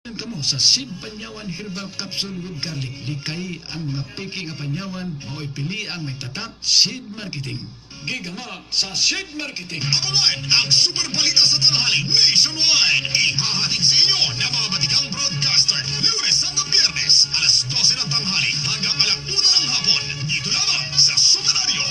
Kamo sa Sid Panyawan Herbal Capsule with Garlic. Likay ang mga piki nga panyawan, mao'y pili ang may tatak, Sid Marketing. Gigama sa Sid Marketing. Abangan ang super balita sa tanghali nationwide. Ihahatid sa inyo ng mga batikang broadcaster, Lunes hanggang Biyernes, alas 12 ng tanghali hanggang alas 1 ng hapon. Dito lamang sa Super Radio.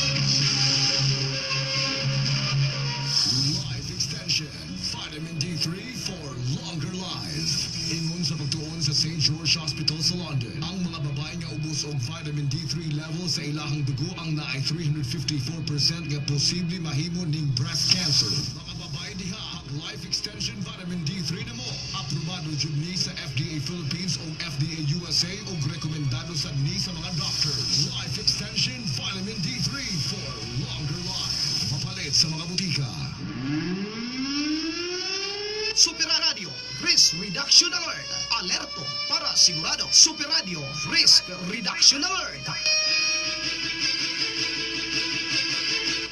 Life Extension, Vitamin D3 for longer life. Ingon sa pagtuon sa St. George Hospital sa London, ang mga babae nga ubos og vitamin D3 level sa ilahang dugo ang naay 354% nga posible mahimo ning breast cancer. Mga babae diha, Life Extension Vitamin D3 na mo. Aprobado jud ni sa FDA Philippines o FDA USA ug rekomendado sad ni sa mga doctors. Life Extension Vitamin D3 for longer life. Mapalit sa mga butika. Super Radio Risk Reduction Alert. Alerto para sigurado. Super Radio Risk Reduction Alert.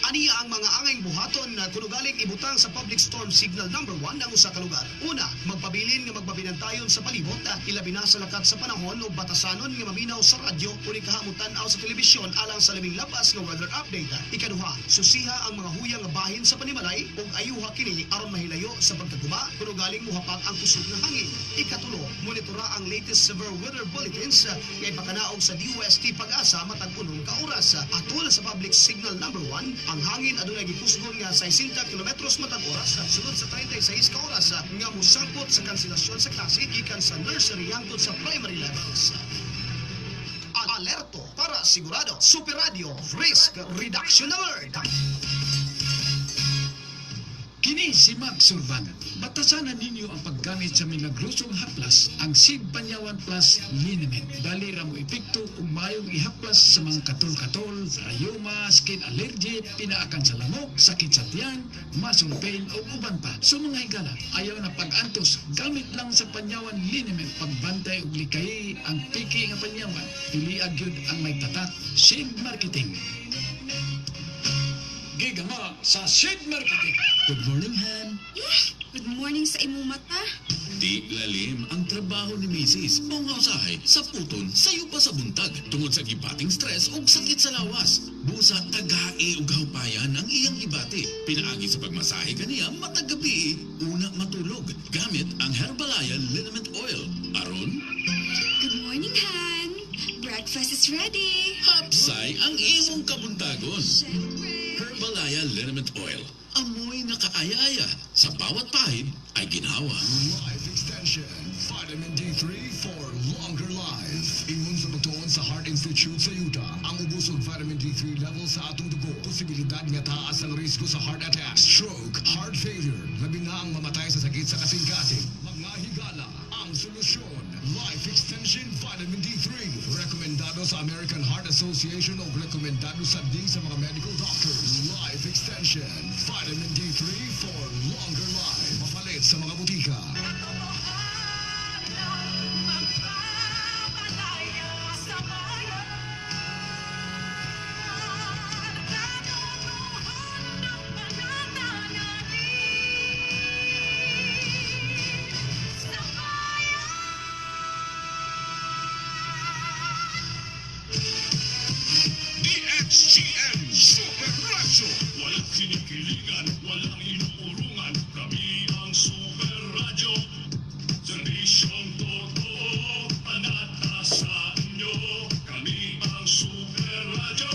Aniya ang mga angay buhaton na kuno galing ibutang sa public storm signal number 1 ang usa ka lugar. Una, magpabilin nga magbabinantayon sa palibot, ilabi na sa lakat sa panahon o batasanon nga maminaw sa radyo o nikahamutan-aw sa telebisyon alang sa labing lapas nga weather update. Ikaduha, susiha ang mga huyang nga bahin sa panimalay ug ayuha kini aron mahilayo sa pagkaguba kuno galing mohapak ang kusog nga hangin. Ikatulo, monitora ang latest severe weather bulletins nga ipakanaog sa DOST Pag-asa matag unong ka oras. Atol sa public signal number 1, ang hangin adunay gikusgon nga 60 kilometros matag oras sulod sa 36 ka oras nga mosangpot sa kanselasyon sa klase gikan sa nursery hangtod sa primary levels. Alerto para sigurado. Super Radio Risk Reduction Alert. Kini si Max Surban. Batasanan ninyo ang paggamit sa milagrosong haplas, ang Sid Panyawan Plus Liniment. Dali ra mo epekto ug mayong ihaplas sa mga katol-katol, rayuma, skin allergy, pinaakan sa lamok, sakit sa tiyan, muscle pain o uban pa. Sa mga higala, ayaw na pag-antos, gamit lang sa Panyawan Liniment pagbantay ug likay ang piki nga panyawan. Pili gyud ang may tatak, Sid Marketing. Gigama sa Sid Marketing. Good morning, Han. Good morning sa imong mata. Di lalim ang trabaho ni Mrs. Mao nga usahay sa puton sayo pa sa buntag tungod sa gibating stress ug sakit sa lawas. Busa tagae ug hawayan ang iyang gibati. Pinaagi sa pagmasahe kaniya matag gabi, una matulog gamit ang Herbalaya Liniment Oil. Aron, Good morning, Han. Breakfast is ready. Hapsay ang imong kabuntagon. Siyempre. Herbalaya Liniment Oil. Amoy nakaaya-aya sa bawat pahid ay ginhawa. Life Extension, Vitamin D3 for longer life. Ingon sa pagtuon sa Heart Institute sa Utah, ang ubos og vitamin D3 level sa atong dugo, posibilidad nga taas ang risko sa heart attack, stroke, heart failure, labi na ang mamatay sa sakit sa kasing-kasing. Mga higala, ang solusyon. Life Extension Vitamin D3. Rekomendado sa American Heart Association o rekomendado sa din sa mga medical doctors. Life Extension Vitamin D3 for longer life. Mapalit sa mga butika. Magpapalaya sa bayan, Katotohanan ang pananatili sa bayan. DXGM Super Radio. Walang kinikilingan, walang inuurungan. Kami ang Super Radio. Serbisyong totoo, panata sa inyo. Kami ang Super Radio.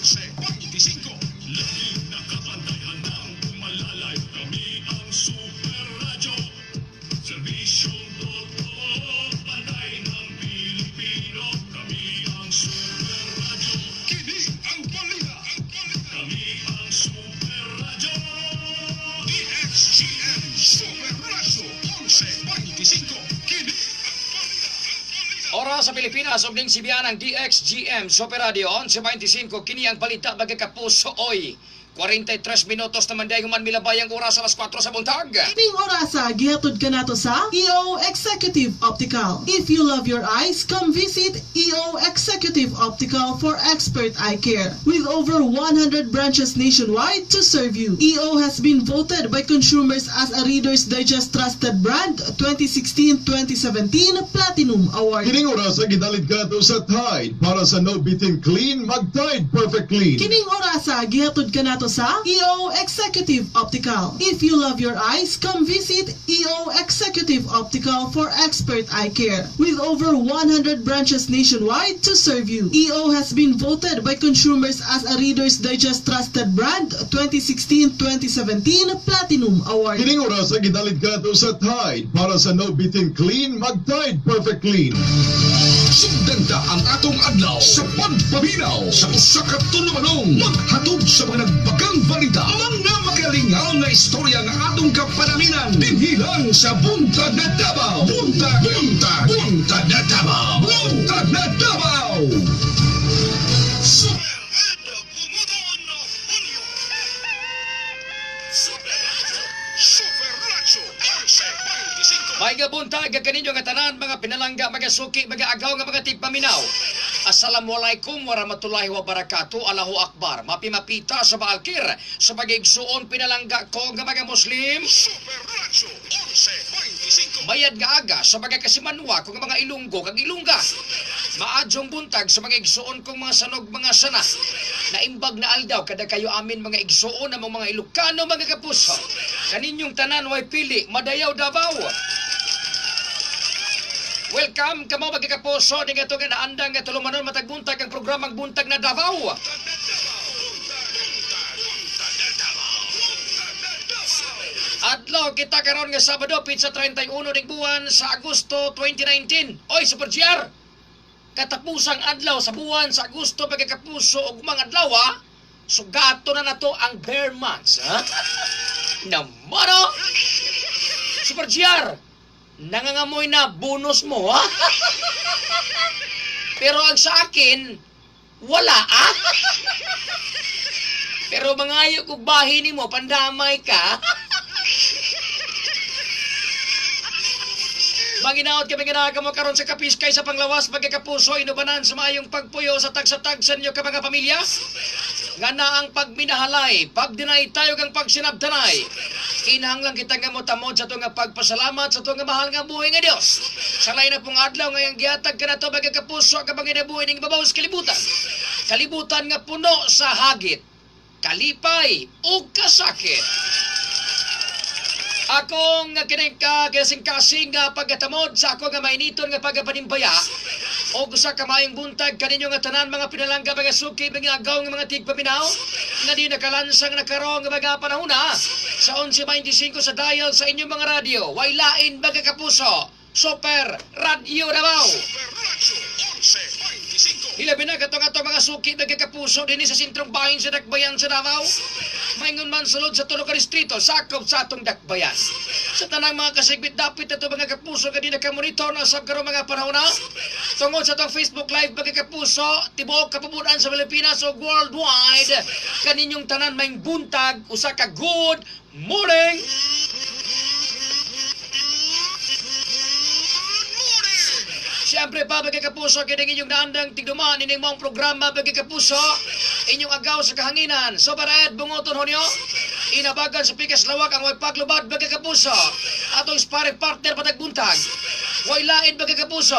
11:25. Laging nakabantay, handang umalalay. Kami ang Super Radio. Serbisyong totoo, bantay ng Pilipino. Kami ang Super Radio. Kini ang balita. Kami ang Super Radio. DXGM Super Radio. 11:25. Kini ang balita. Oras sa Pilipinas, ubning Sibian ang DXGM Super Radio 11:25, kini ang balita, magkakapuso oy. 43 minutos naman dahil human milabay ang oras, alas 4 sa buntag. Kining orasa gihatod kanato sa EO Executive Optical. If you love your eyes, come visit EO Executive Optical for expert eye care. With over 100 branches nationwide to serve you. EO has been voted by consumers as a Reader's Digest Trusted Brand 2016-2017 Platinum Award. Kining orasa gidalit kanato sa Tide para sa no bitin clean, mag Tide Perfect Clean. Kining orasa gihatod kanato sa EO Executive Optical. If you love your eyes, come visit EO Executive Optical for expert eye care. With over 100 branches nationwide to serve you. EO has been voted by consumers as a Reader's Digest Trusted Brand 2016-2017 Platinum Award. Kining orasa gidalit kanato sa Tide para sa no bitin clean, mag Tide Perfect Clean. Sugdanta ang atong adlaw sa pagpaminaw sa usa ka tulumanong maghatod sa mga nagbagang balita, mga makalingaw nga istorya nga atong kapanaminan dinhi lang sa Buntag na Davao. Buntag, buntag, buntag na Davao. Buntag na Davao. Super Ed Bumuton Junio. Super Radyo, Super Radyo 11.25. May buntag kaninyo nga tanan, mga pinalangga, mga suki, mga agaw nga mga tigpaminaw. Assalamualaikum warahmatullahi wabarakatuh. Allahu Akbar. Mapimapita sa baalkir sa pagigsuon pinalangga ko nga mga Muslim. Super Radyo 11.25. Mayad nga aga sa mga kasimanwa kong mga Ilonggo kag Ilongga. Maadyong buntag sa mga igsuon kong mga sanog, mga sana. Naimbag na aldaw kada kayo amin mga igsuon among mga Ilocano, mga kapuso. Kaninyong tanan way pili, madayaw Davao. Welcome kamo mga kapuso ning ato nga naandang nga tulumanon matag buntag ang programang Buntag na Davao. Adlaw kita karon nga Sabado, pitsa 31 ning buwan sa Agosto 2019. Oy, Super GR! Katapusang adlaw sa buwan sa Agosto, mga kapuso, ug mga adlaw ha. Sugato na nato ang bare months, ha? Namano! Super GR! Nangangamoy na bonus mo, ha? Pero ang sa akin, wala, ah! Pero mangayo kog bahin nimo, pandamay ka. Manginaot kami nga mo karon sa kapiskay sa panglawas, pagkakapuso, inubanan sa maayong pagpuyo sa tagsa-tagsan niyo ka mga pamilya. Nga na ang pagminahalay, pagdinay tayo kang pagsinabtanay. Kinahanglan kita nga motamod sa nga pagpasalamat sa nga mahal nga buhay nga Dios. Sa lain na pong adlaw ngayang gihatag ka na to, pagkakapuso, ka panginabuhi ning babaw sa kalibutan. Kalibutan nga puno sa hagit, kalipay ug kasakit. Akong kinengka kinasingkasing nga pagkatamod sa ako nga mainiton nga pagapanimbaya o usa ka maayong buntag kaninyo nga tanan, mga pinalangga, mga suki, mga agaw nga mga tigpaminaw nga di nakalansang nakarong nga mga panahona sa 11.25 sa dial sa inyong mga radyo. Way lain, mga kapuso, Super Radio Davao. Super Radyo 11.25. Hilabi na katong ato mga suki, nagkakapuso dinhi sa sentrong bahin sa Dakbayan sa Davao. Maingon man sulod sa tulo ka distrito, sakop sa atong Dakbayan. Sa tanang mga kasigbit dapit ato, mga kapuso, nga di nakamonitor na sab karong mga panahon na. Tungod sa atong Facebook Live, mga kapuso, tibuok kapabunan sa Pilipinas o worldwide. Kaninyong tanan maayong buntag, usa ka good morning! Good morning! Siyempre pa, mga kapuso, kining inyong naandang tigdumaan ining maong programa, mga kapuso. Inyong agaw sa kahanginan. Super Ed, Bungoton Honyo. Inabagan sa pikas lawak ang way paglubad, mga kapuso. Atong sparring partner patagbuntag. Way lain, mga kapuso.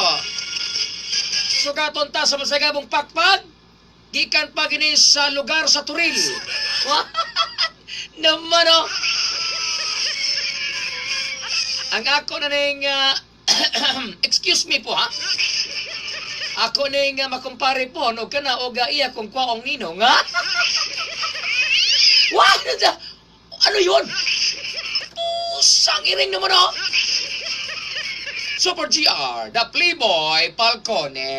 Sugaton ta sa masagabong pakpag. Gikan pa gini sa lugar sa Turil. Naman oh. Ang ako na ning excuse me po ha. Ako ning makumpare po no kana og iya kung kwaong ninong ha. What? Ano yun? Pusang iring naman oh. Super GR, the Playboy Falcone.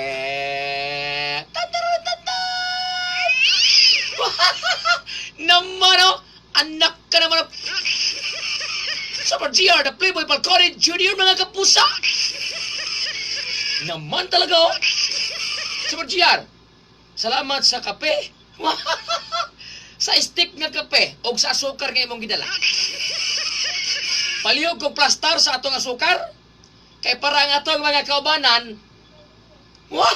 Tantaran-tantan! Naman oh! Anak ka naman oh. Super GR, the Playboy Falcone Jr., mga kapusa! Naman talaga oh! Super GR, salamat sa kape. Sa stick nga kape o sa asukar nga imong gidala. Palihog kog plastar sa atong asukar kay para ang atong mga kaubanan. Wah!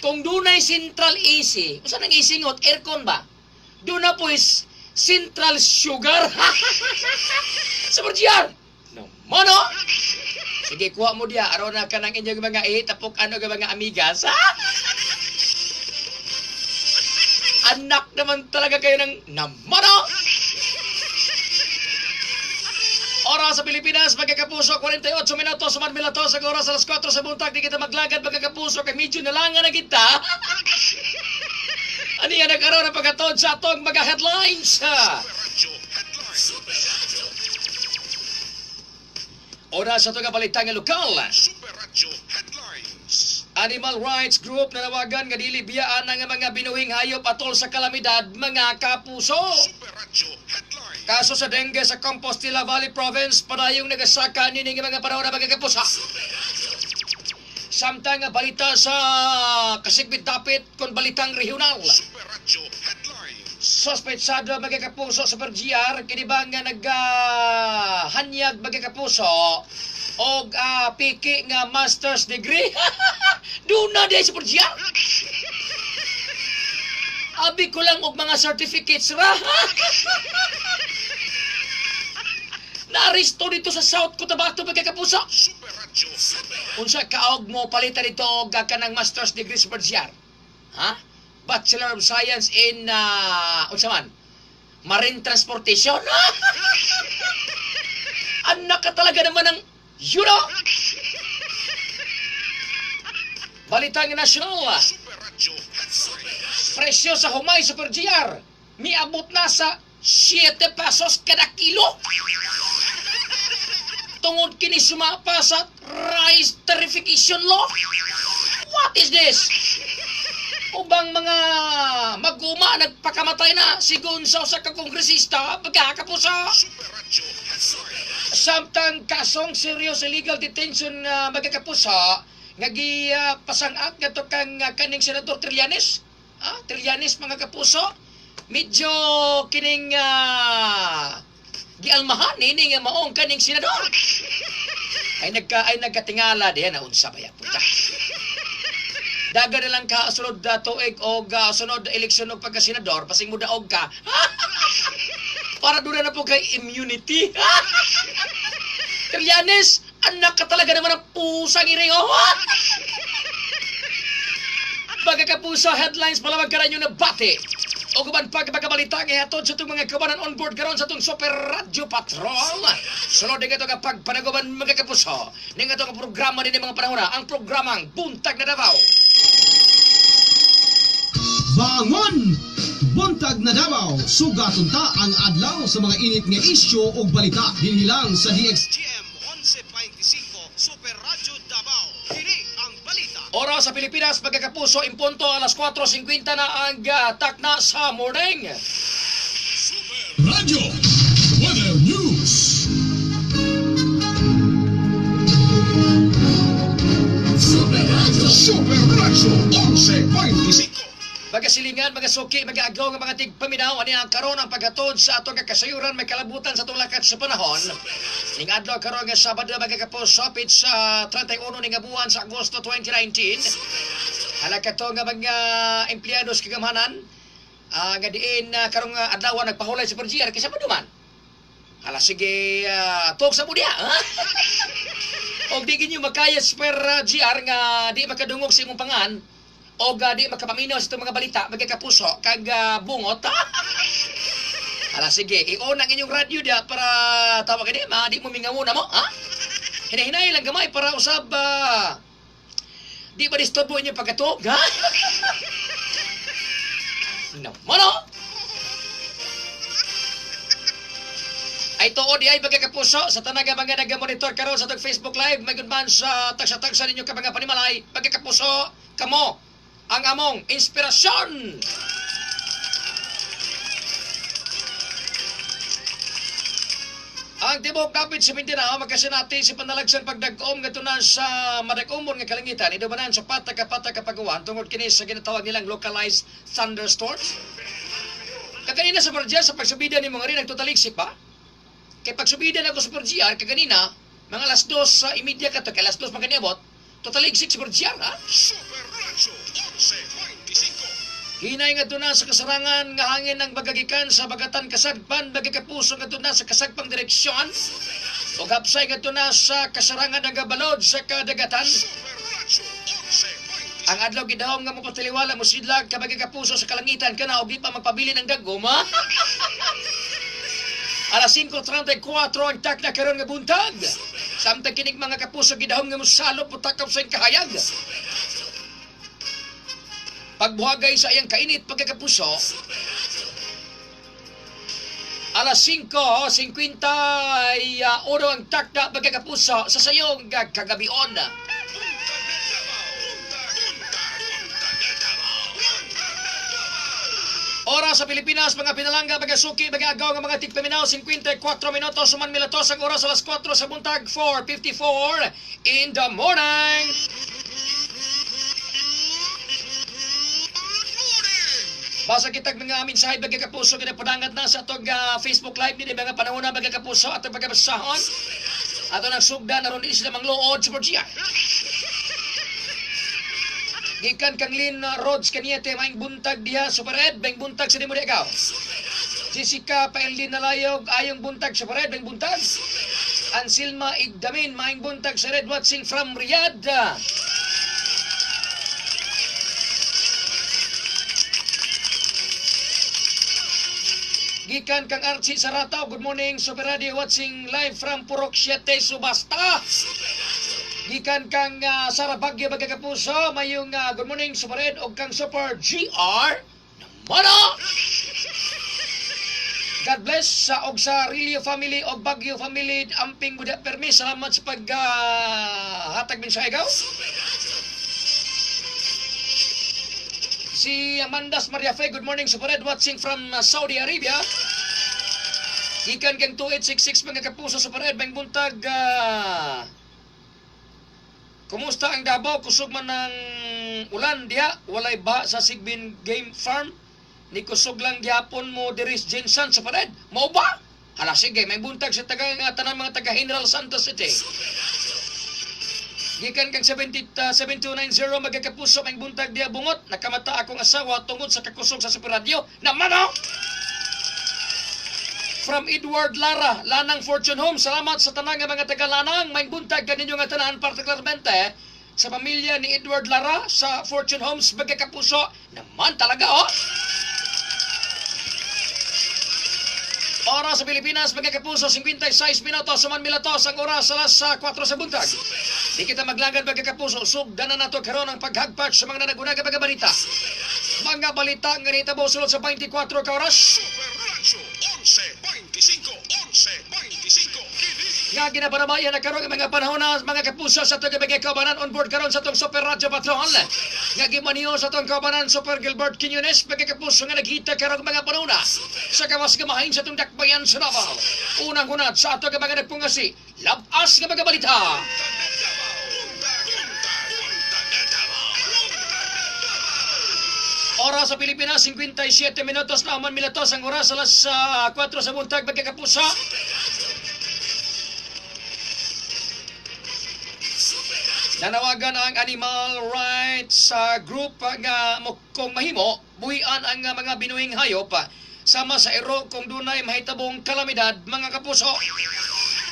Kung dunay central AC, unsa nang isingot aircon ba? Duna po is central sugar. Super GR. No, mono. Sige, kuha mo diya. Aron na ka ng inyong mga itapok ano ka mga amigas. Anak naman talaga kayo ng namono. Oras sa Pilipinas, magkakapuso, 48 minutos, suman minutos, ang oras alas 4 sa buntag, di kita maglagad, magkakapuso, kay medyo nalangan na kita. Ano yan ang karoon ng pagkatod sa atong mga headlines? Radyo Headlines. Oras sa itong balitang lokal. Super Radyo Headlines. Animal Rights Group nanawagan nga dili biyaan ang mga binuhing hayop atol sa kalamidad, mga kapuso. Super Radyo Headlines. Kaso sa dengue sa Compostela Valley Province, padayong nagasaka nining mga panahon na mga kapusa. Samtang nga balita sa Kasigbit-Dapit kon balitang regional. Super Radyo Headlines. Suspetsado mga kapuso sa GR, kini ba nga naghanyag mga kapuso og piki nga master's degree? Doon na di sa GR. Abi ko lang og mga certificates ra. Naaresto dito sa South Cotabato mga kapuso. Super Radyo Headlines. Unsa kaog mo palitan dito og kanang master's degree sa GR? Ha? Bachelor of Science in unsa man? Marine Transportation. Anak ka talaga naman ng Euro. Balitang national. Super Radyo Headlines. Presyo sa humay Super GR miabot na sa 7 pesos kada kilo. Tungod kini sumapa sa rice tarification law. What is this? Ubang mga maguma nagpakamatay na sigon sa usa ka kongresista pagkakapusa. Super Radyo Headlines. Samtang kasong serious illegal detention na magkakapusa nga gipasangak ngadto kang kaning Senador Trillanes. Ah, Trillanes mga kapuso, medyo kining gialmahan ini nga maong kaning senador. Ay nagkatingala diha na unsa ba ya puta. Daga na lang ka sunod tuig og sunod eleksyon og pagka-senador, basing mo daog ka. Para doon na po kay immunity. Trillanes, anak ka talaga naman ng pusang iring. Oh! Mga kapuso, headlines palamag karanyo na bati. O guban pa pagkabalita nga hatod sa itong mga kabanan on board karon sa itong Super Radyo Patrol. Sunod din ito nga pagpanaguban mga kapuso. Ning ito nga programa din mga panahon na, ang programang Buntag na Davao. Bangon! Buntag na Davao, sugaton ta ang adlaw sa mga init nga isyu ug balita dinhi lang sa DXGM 11.25 Super Radyo Davao. Kini ang balita. Oras sa Pilipinas, pagkakapuso, impunto alas 4:50 na ang takna sa morning. Radyo Weather News. Super Radyo. Super Radyo 11.25. Mga silingan, mga suki, mga agaw nga mga tigpaminaw, ani ang karon ang paghatod sa atong kasayuran may kalabutan sa atong lakat sa panahon. Ning adlaw karon nga Sabado mga kapuso, sa 31 ning buwan sa Agosto 2019. Hala kato nga mga empleyado sa kagamhanan, nga diin karong adlaw nagpahulay sa GR kaysa pa duman. Hala sige, tuok sa mo diha, ha? Og di ginyo makaya sa GR nga di makadungog sa imong pangan o di makapaminaw sa itong mga balita, magkakapuso, kag bungot. Hala sige, i-on ang inyong radyo diya para tawag ini, ma, di mo mingaw na mo, ha? Hinahinay lang gamay para usab di ba disturbo inyong pagkatuog, ha? No, mono! Ay tuod di ay magkakapuso sa tanang mga nag-monitor karon sa atong Facebook Live, may man sa tagsa-tagsa ninyo ka mga panimalay, magkakapuso kamo ang among inspirasyon. Ang tibok dapit sa Mindanao magkasinati sa panalagsan pagdag-om ngadto na sa madag-umon nga kalangitan idumanan sa pataka-pataka pag-uwan tungod kini sa ginatawag nilang localized thunderstorms. Lain na sa GR sa pagsubida ni mga rin nagtotaliksik ba? Kay pagsubida na ako sa GR kaganina, mga alas 2:30 ka to, kay alas 2 man kaniabot, totaliksik sa GR, ha? Super Radyo 11.25. Hinay nga na sa kasarangan nga hangin ang bagagikan sa bagatan kasagpan, bagakapuso nga na sa kasagpang direksyon, o hapsay nga na sa kasarangan nga balod sa kadagatan. Super Radyo 11.25. Ang adlaw gidahom nga mapataliwala mo sidlag ka kapuso sa kalangitan kana og di pa magpabili ng dagom, ha? Alas 5:34 ang takna karon nga buntag. Samtang kinig mga kapuso gidahom nga mosalop o takap sa iyang kahayag. Pagbuhagay sa iyang kainit pagkakapuso. Alas 5:51 ang takna pagkakapuso sa sayong kagabion. Buntag na Davao. Buntag, buntag, buntag na Davao. Buntag na Davao. Oras sa Pilipinas, mga pinalangga, mga suki, mga agaw nga mga tigpaminaw, 54 minutos, suman milatos ang oras alas 4 sa buntag, 4:54 in the morning. Good morning! Basa kitag mga mensahe mga kapuso ginapadangat na sa atong Facebook Live ni mga panahon na mga kapuso atong pagkabasahon. Ato nang sugda na ron sila mangluod sa Borgia. Gikan kang Lynn Rods Caniete, maing buntag diha Super Ed, maing buntag sa nimo ikaw. Jessica Paelin Nalayog, ayong buntag Super Ed, maing buntag. Ansilma Igdamin, maing buntag sa Red watching from Riyadh. Gikan kang Archie Sarataw, good morning Super Radio watching live from Purok 7, Subasta. Gikan kang Sara Bagyo Bagakapuso, mayong good morning Super Ed og kang Super GR. Namana! God bless sa og sa Rilio family og Bagyo family amping buda permi. Salamat sa pag hatag min sa ikaw. Si Amandas Maria Fe, good morning Super Ed watching from Saudi Arabia. Gikan kang 2866 mga kapuso Super Ed, may buntag kumusta ang Davao? Kusog man ng ulan diha, walay ba sa Sigbin Game Farm? Ni kusog lang gihapon mo diris Jensen Super Ed. Mao ba? Hala sige, may buntag sa taga nga tanan mga taga General Santos City. Gikan kang 70, 7290 magkakapuso may buntag diha bungot. Nakamata akong asawa tungod sa kakusog sa Super Radio. Naman oh! From Edward Lara, Lanang Fortune Home. Salamat sa tanan nga mga taga Lanang. May buntag kaninyo nga tanan partikularmente sa pamilya ni Edward Lara sa Fortune Homes magkakapuso. Naman talaga oh! Oras sa Pilipinas, mga kapuso, 56 minutos, suman milatos ang oras alas sa 4 sa buntag. Di kita maglagad mga kapuso, sugdan na nato karon ang paghagpat sa mga nanagunaga mga balita. Mga balita nga nitabo sulod sa 24 ka oras. Super Radyo 11.25. 11.25. Kini Nga ginapanamayan na karon ang mga panahon na mga kapuso sa atong mga kaubanan on board karon sa atong Super Radyo Patrol. Nga gimaniho sa atong kaubanan Super Gilbert Quiñones mga kapuso nga naghita karon mga panahon na sa kawas gamahin sa atong dakbayan sa Davao. Unang hunat sa atong mga nagpungasi, labas nga mga balita. Buntag na Davao. Buntag, buntag, buntag na Davao. Buntag na Davao. Oras sa Pilipinas, 57 minutos na human milatos ang oras alas 4 sa buntag mga kapuso. Nanawagan ang animal rights sa group nga kung mahimo, buhian ang mga binuhing hayop sama sa ero kung dunay mahitabong kalamidad mga kapuso.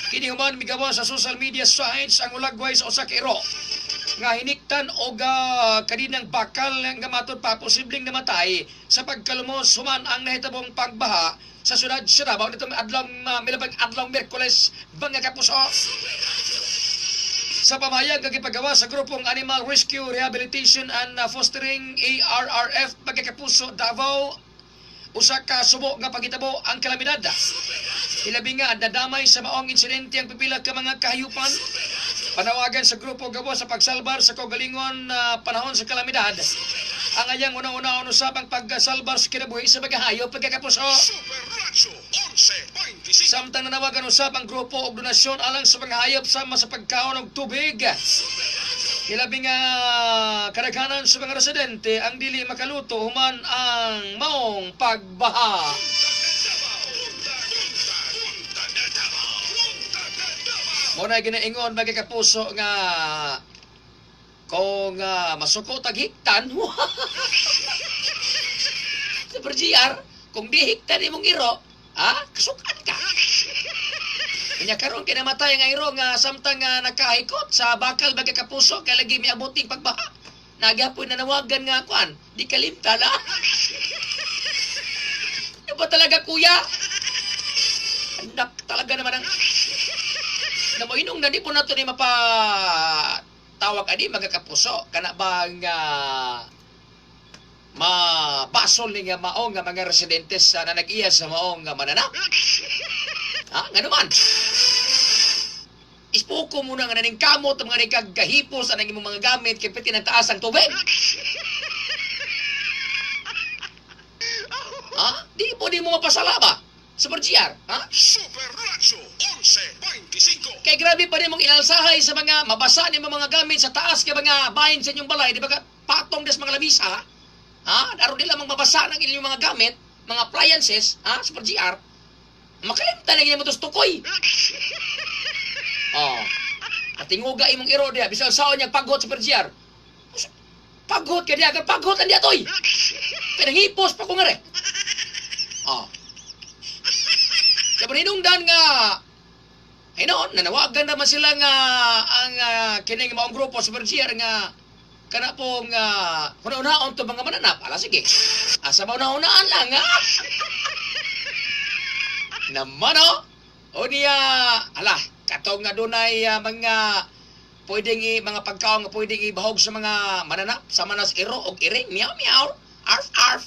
Kini human migawa sa social media sites ang ulagway sa usa ka ero nga hiniktan og kaninang bakal nga matud pa posibleng namatay sa pagkalumos human ang nahitabong pagbaha sa syudad sa Davao nitong adlaw milabang adlaw Miyerkules mga kapuso. Sa pamayag nga gipagawa sa grupong Animal Rescue Rehabilitation and Fostering ARRF mga kapuso Davao, usa ka subo nga pagitabo ang kalamidad. Ilabi nga nadamay sa maong insidente ang pipila ka mga kahayupan. Panawagan sa grupo gawa sa pagsalbar sa kaugalingon na panahon sa kalamidad. Ang ayang una-una usab ang pagsalbar sa kinabuhi sa mga hayop pagkakapuso. Super Radyo 11.25. Samtang nanawagan usab ang grupo og donasyon alang sa mga hayop sama sa pagkaon og tubig. Ilabi nga kadaghanan sa mga residente ang dili makaluto human ang maong pagbaha. Mao na ginaingon, mga kapuso, nga kung masuko tag hiktan Super GR, kung di hiktan imong iro, ah, kasukan ka. Kanya karon kinamatay nga iro nga samtang nga nakahikot sa bakal, mga kapuso, kay lagi miaboting pagbaha. Nagyapoy nanawagan nga kuan, di kalimtan ah. Ano ba talaga, kuya? Anak talaga naman ang namoinong na di po nato ni mapa tawag ani, mga kapuso, kana bang mabasol ni nga mao nga mga residentes sa na nag-iya sa maong nga mananap. Ha? Nga naman. Ispuko muna nga naning kamot ang mga ning kagahipos ang imong mga gamit kay piti ng taas ang tubig. Ha? Di po di mo mapasala ba? Super GR, ha? Super Radyo 1125. Kay grabe pa rin mong inalsahay sa mga mabasa ni mga gamit sa taas kay mga bahin sa inyong balay, di ba ka patong des mga lamisa, ha? Aron nila mang mabasa ng inyong mga gamit, mga appliances, ha? Super GR. Makalimtan na mo tukoy. Oh. Katinguga imong iro diha bisan saon niya paghot, Super GR. Paghot ka diha, paghot lang diha toy. Pinangipos pa ko nga re. Oh. Sa paninungdan nga ay noon, nanawagan naman sila nga ang kining maong grupo sa GR nga kana pong una-unaon to mga mananap. Ala sige. Asa ba una-unaan lang ha? Naman oh. O niya, ala, katong nga dunay mga pwedeng mga pagkaon nga pwedeng ibahog sa mga mananap sa manas iro og iring, meow meow, arf arf.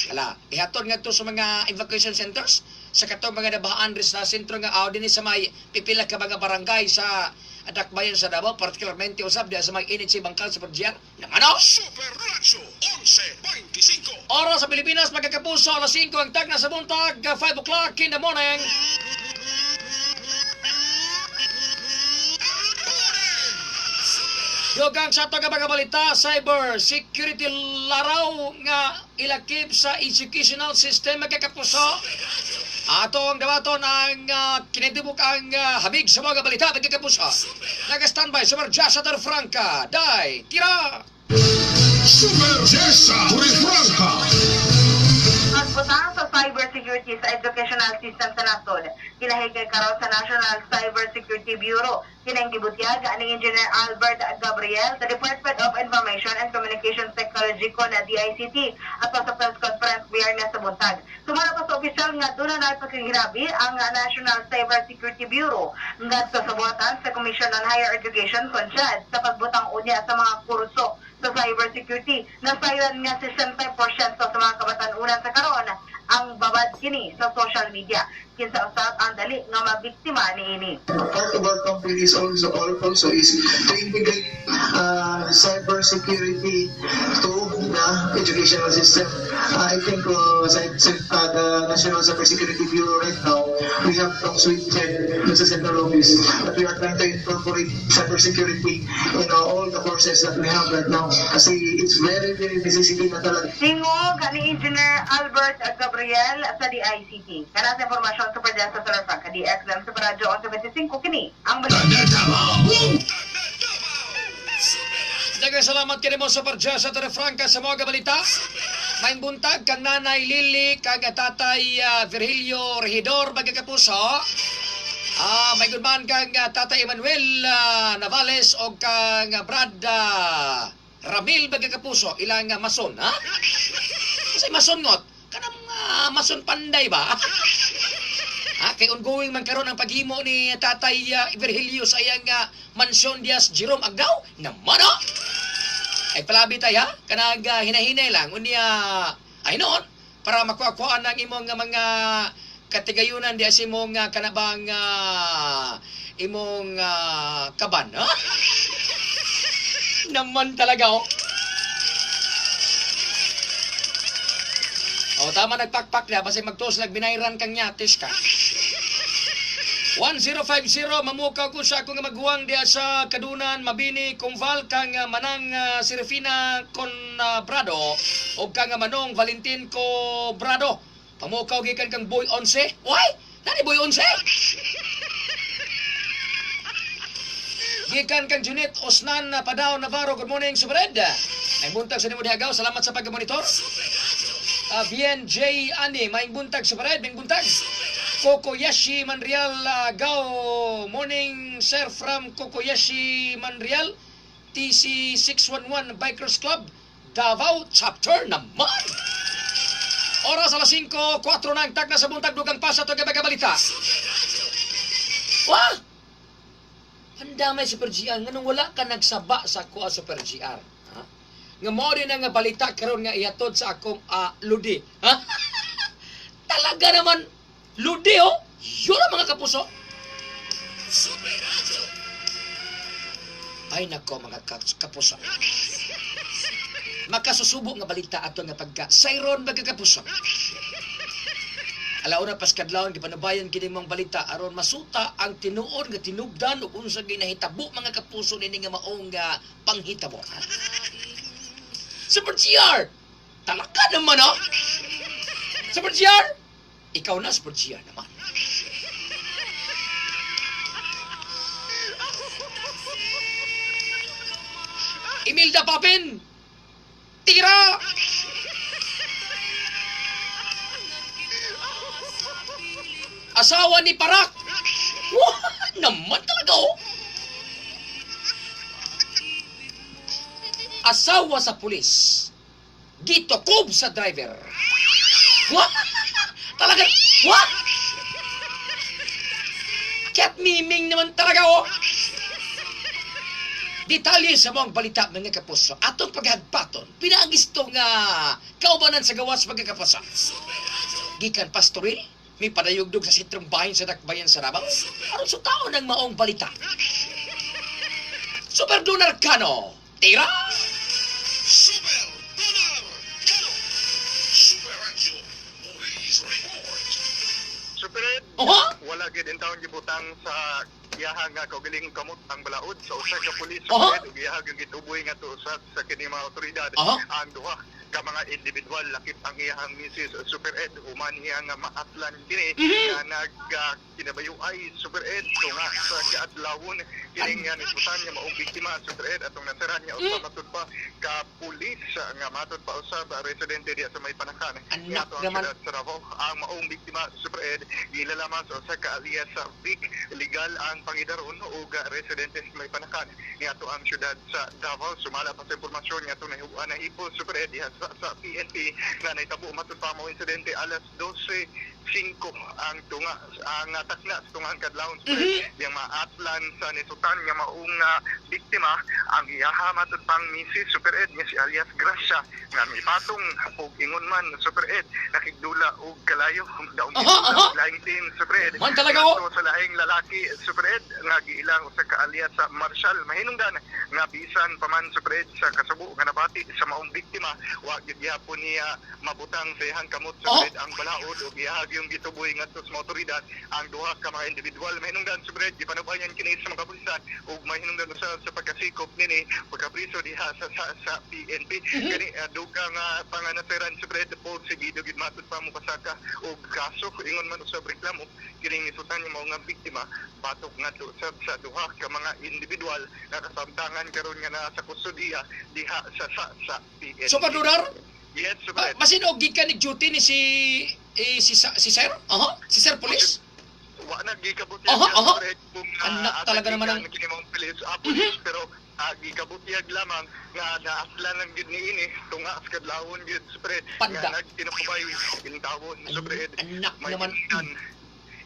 Ala, ihatod ngadto sa mga evacuation centers sa katong mga nabahaan rin sa sentro nga aw dinhi sa may pipila ka mga barangay sa Dakbayan sa Davao, particularmente usab diha sa may NHA Bangkal sa Pagjian. Naman oh! Super Radyo 1125. Oras sa Pilipinas, mga kapuso, alas 5 ang tag na sa buntag, 5 o'clock in the morning. Dugang sa ato nga mga balita, cyber security laraw nga ilakip sa educational system, mga kapuso. Ato ang dawaton ang kinitibok ang habig sa mga balita, mga kapuso. Naka-standby sa Jasa Franca. Dai, tira! Super Jessa Torrefranca. Pagbutang sa cybersecurity sa educational system sa nasod, kinahigay karon sa National Cybersecurity Bureau. Kinang gibutyag ni Engineer Albert Gabriel sa Department of Information and Communications Technology ko na DICT ato sa press conference Biyernes sa buntag. Sumala pa sa opisyal nga doon na pagkahirabi ang National Cybersecurity Bureau ngadto sa buhatan sa Commission on Higher Education, CONCHAD, sa pagbutang unya sa mga kurso sa cybersecurity. Nasayran nga 60% sa mga kabatan-unan sa karon ang babad kini sa social media. Kinsa usab ang dali nga mabiktima niini. Part of our company is also is to integrate cybersecurity to the educational system. I think the National Cybersecurity Bureau right now, we have talks with CHED sa central office that we are trying to incorporate cybersecurity in all the courses that we have right now. Kasi it's very, very necessity na talaga. Tingog ni Engineer Albert Gabriel sa DICT. Kana sa impormasyon, Super Jessa Solar DXM Super Radyo 1125, kini ang balita. Daghang salamat kini mo sa Parjasa Torrefranca sa mga balita. Maayong buntag kang Nanay Lily, kang Tatay Virgilio Regidor, mga kapuso. May good man kang Tatay Emmanuel Navales o kang Brad Ramil, mga kapuso, ilang mason, ha? Kasi mason ngot, kanang mason panday ba? Ha, kay ongoing man karon ang paghimo ni Tatay Virgilio sa iyang mansyon dias Jerome Agdao. Naman oh! Ay palabi tayo ha, kanag hinahinay lang unya ay noon para makuha-kuhaan ang imong mga katigayunan diya sa imong kanabang imong kaban. Ha? Naman talaga oh. O tama nagpakpak na basta magtuos nagbinayran kang nyatis ka. 1050 mamukaw ko sa akong maguwang diya sa Kadunan, Mabini, Conval kang Manang Serafina Conbrado o kang Manong Valentin Cobrado. Pamukaw gikan kang Boy Onse. Why? Nani Boy Onse? Gikan kang Junit Osnan Padao Navarro, good morning, Super Ed. May buntag sa nimo dihagaw, salamat sa pag-monitor. Bien J. Ani, may buntag, Super Ed, may buntag. Kokoyashi Manrial Gao, morning sir from Kokoyashi Manrial, TC 611 Bikers Club, Davao Chapter naman. Oras alas 5:04 na ang tag na sa buntag, dugang pa sa ito balita. Wah! Pandamay, Super GR, nganong wala ka nagsaba sa kuha, Super GR? Ha? Nga mao din ang nga balita karon nga ihatod sa akong ludi. Ha? Talaga naman, ludi oh! Yun ang mga kapuso. Ay nako mga kapuso. Makasusubo nga balita ato nga pagka sayron mga kapuso. Alauna pas kadlawon gipanubayan kini mong balita aron masuta ang tinuod nga tinubdan ug unsa ginahitabo mga kapuso nini nga maong nga panghitabo. Super GR! Talaka naman oh! Super GR! Ikaw na, Super GR naman. Imelda Papin! Tira! Asawa ni Parak! Wah! Naman talaga oh! Asawa sa pulis. Gitukob sa driver. Wah! Talaga! Wah! Cat miming naman talaga oh! Detalye sa mga balita mga kapuso. Atong paghagpaton, pinagisto nga kaubanan sa gawas mga kapuso. Gikan pastoril, may padayugdog sa sitrong bahin sa Dakbayan sa Rabang. Aron sa tao ng maong balita. Super Donar Cano, tira! Super Donar Cano! Super Radio Police Report! Super Ed, Oha! wala gid in taon gibutang sa iyaha nga kaugalingong kamot ang balaod sa usa ka pulis. Oha! Super Ed, ug iyaha gyud gituboy nga usa sa kini mga otoridad Oha! ang duha ka mga individual lakip ang iyahang misis, Super Ed, human niya nga maatlan kini nga nag kinabayuay, Super Ed, tunga sa kaadlawon kining nga nisutan nga maong biktima, Super Ed, atong nasaran niya usa matud pa ka pulis nga matud pa usab residente diya sa may Panakan Anak nga ato ang naman. syudad sa Davao. Ang maong biktima, Super Ed, gilalaman sa usa ka alias sa Vic, legal ang pangidaron ug residente sa may Panakan nga ato ang syudad sa Davao. Sumala pa sa impormasyon nga atong nahipo, Super Ed, diha sa PNP nga nahitabo matud pa mao insidente alas 12:05 ang tunga ang takna sa tungang kadlawon, Super Ed, yang maatlan sa nisutan nga maong biktima ang iyaha matud pang misis, Super Ed, nga si alias Gracia nga mipatong og ingon man, Super Ed, nakigdula og kalayo daw og laing team, Super Ed. Man talaga, oh. Ngadto sa laing lalaki, Super Ed, nga giilang usa ka alias sa Marshal. Mahinungdan nga bisan pa man, Super Ed, sa kasubo nga nabati sa maong biktima, wa gyud gihapon niya mabutang sa iyang kamot, Super Ed, ang balaod ug iyaha gyud gituboy ngadto sa mga otoridad ang duha ka mga individual. Mahinungdan, Super Ed, gipanubayan kini sa mga kapulisan ug mahinungdan usab sa pagkasikop nini pagkapriso diha sa PNP. Kani dugang panganasiran, Super Ed, po sigido gid matud pa mo pasaka og kaso ingon man usab reklamo kining nisutan yung mga biktima batok ngadto usab sa duha ka mga individual nga kasamtangan karon nga naa sa kustodiya diha sa PNP. Super Donar? Yes, Super Ed. Basin og gikan ni duty ni si eh, si si Sir? Aha, si Sir Police? Wa na gikabutyag Aha, aha. Super Ed, kung Anak talaga naman ang- kini maong pulis, pero gikabutyag lamang nga naaslan lang gid niini tunga sa kadlawon gid, Super Ed, Panda. nga nagtinukbay intawon, Super Ed. Anak May naman. tindan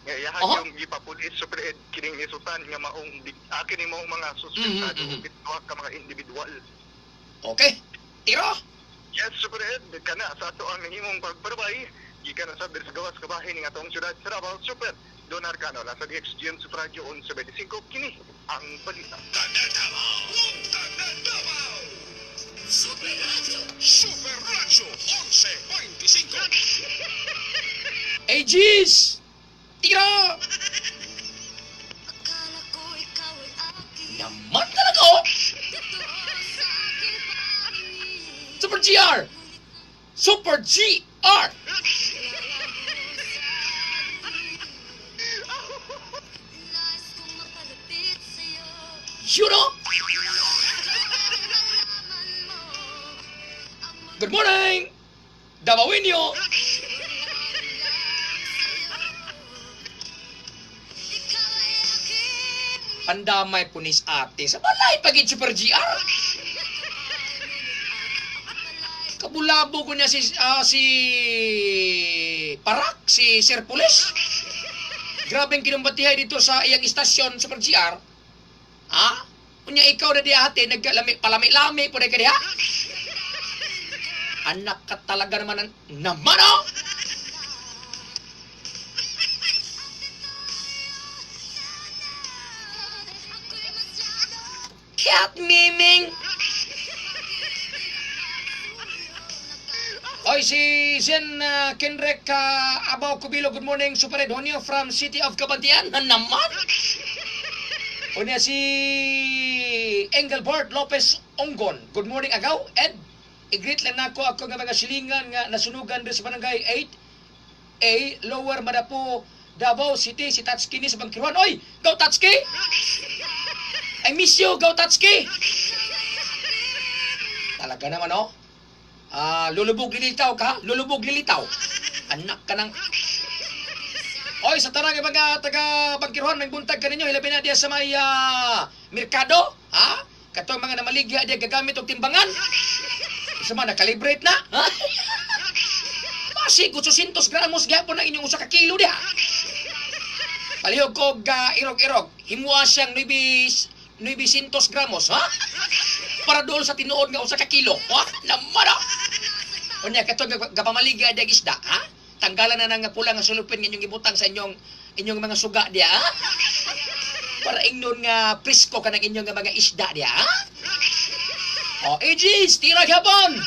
nga iyahan yung gipapulis, Super Ed, kining isutan nga maong kining maong mga suspektado duha ka mga individual. Okay. Tira! Yes, Super Ed, kana sa ato ang nahimong pagparbay gikan sa diri sa gawas kabahin nga atong syudad sa Davao, Super Donar Cano, nasa DXGM Super Radio 1125, kini ang balita. Super Radio! Super Radio 1125! Aegis! Tira! Naman talaga oh! Super GR! Super GR! You know? Good morning! Dabawinyo! Pandamay punis ate. Sa balay pagit Super GR. Kabulabo ko niya si Parak, si Sir Pulis. Grabe ang kinumbatihay dito sa iyang istasyon, Super GR. Ha? Unya ikaw na di ate, nagkalami, palami-lami po na ka diha. Anak ka talaga naman naman oh! Cat miming! Oy, si Zen Kenrek Abaw Kubilo, good morning, Super Ed Honio from City of Cabantian. Na naman! Unya si Engelbert Lopez Onggon. Good morning, Agaw. Ed, i-greet lang nako ako nga mga silingan nga nasunugan diri sa barangay 8A, Lower Madapo, Davao City. Si Tatsuki ni sa Bangkiruan. Oy, go Tatsuki! I miss you, go Tatsuki! Talaga naman, oh. Lulubog lilitaw ka? Lulubog lilitaw. Anak ka ng... Oy, sa tanang mga taga Bangkiruan, may buntag ka ninyo, hilabi na diya sa may merkado, ha? Katong mga namaligya diya gagamit og timbangan. Isa man, nakalibrate na, ha? Basig, 800 gramos gyapon ang inyong usa ka kilo diha. Palihog ko irog-irog, himua siyang 900 gramos, ha? Para doon sa tinuod nga usa ka kilo. Ha? Naman, ha? Unya, katong gapamaligya diya isda, ha? Tanggalan na nga pula nga sulupin nga inyong ibutang sa inyong mga suga diya, ha? Para ingnon nga presko ka ng inyong nga mga isda diya, ha? O, Aegis, tira gyapon!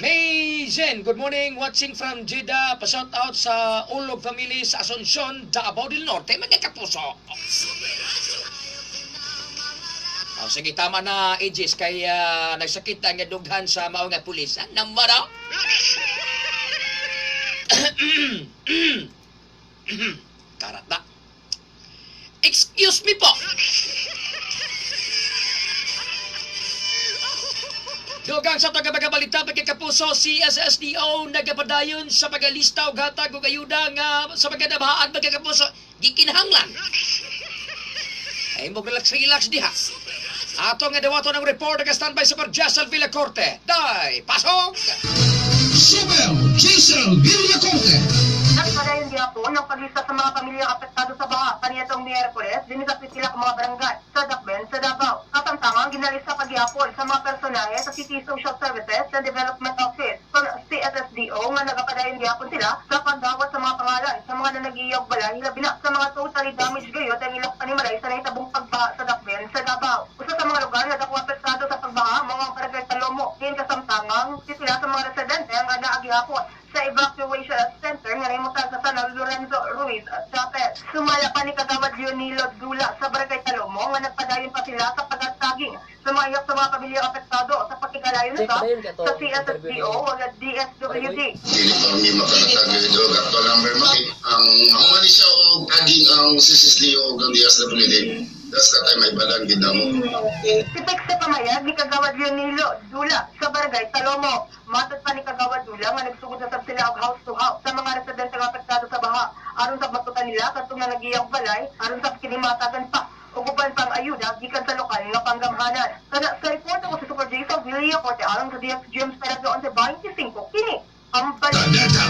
May Zen, good morning. Watching from Jeddah. Pa-shout out sa Ulog family sa Asuncion, Davao del Norte. Mga kapuso. O, sige, tama na, Aegis. Kay nagsakit ang dughan sa mao nga pulis. Ah, naman, oh. Karat na. Excuse me po. Dugang sa tagabagabalita pagkakapuso, CSSDO nagapadayon sa pagalista og hatag og ayuda nga sa pagkadabahaan pagkakapuso gikinahanglan. Ay mo relax relax diha. Ato nga dawaton ang report nga standby sa Jessel Villacorte. Day, pasok! Super Jessel Villacorte. Nagpadayon gyapon ang paglista sa mga pamilya apektado sa baha kaniadtong Miyerkules dinhi sa pipila ka mga barangay sa Dakben sa Davao. Kasamtangang ginalista pagyapon sa mga personahe sa City Social Services and Development Office sa CSSDO nga nagapadayon gyapon sila sa pagdawat sa mga pangalan sa mga nanagiyog balay hilabi na sa mga totally damaged gayud ang ilang panimalay sa nahitabong pagbaha sa Dakben sa Davao. Usa sa mga lugar nga dako apektado sa pagbaha mao ang barangay Talomo. Diin kasamtangang pipila sa mga residente ang anaa gihapon sa evacuation center nga nahimutang sa San Lorenzo Ruiz Chapel. Sumala pa ni Kagawad Leonilo Dula sa Barangay Talomo nga nagpadayon pa sila sa pagtaging sa mga iyok sa mga pamilya apektado sa pagkikalayon sa CSSDO o DSWD. Dili pa mi makalatag og actual number maki. Ang human siya og tagging ang CCSDO og ang DSWD. That's the time may balang gid namo. Tipik sa pamayag ni Kagawad Leonilo Dula sa Barangay Talomo. Matod pa ni Kagawad Dula nga nagsugod na sab sila og house to house sa mga residente nga apektado sa baha aron sa matutan nila kadtong nga nagiyang balay aron sa kini matagan pa ug uban pang ayuda gikan sa lokal nga panggamhanan. Kana sa report ako sa Super J sa Villacorte aron sa DXGM Radyo 1125 kini ang balita.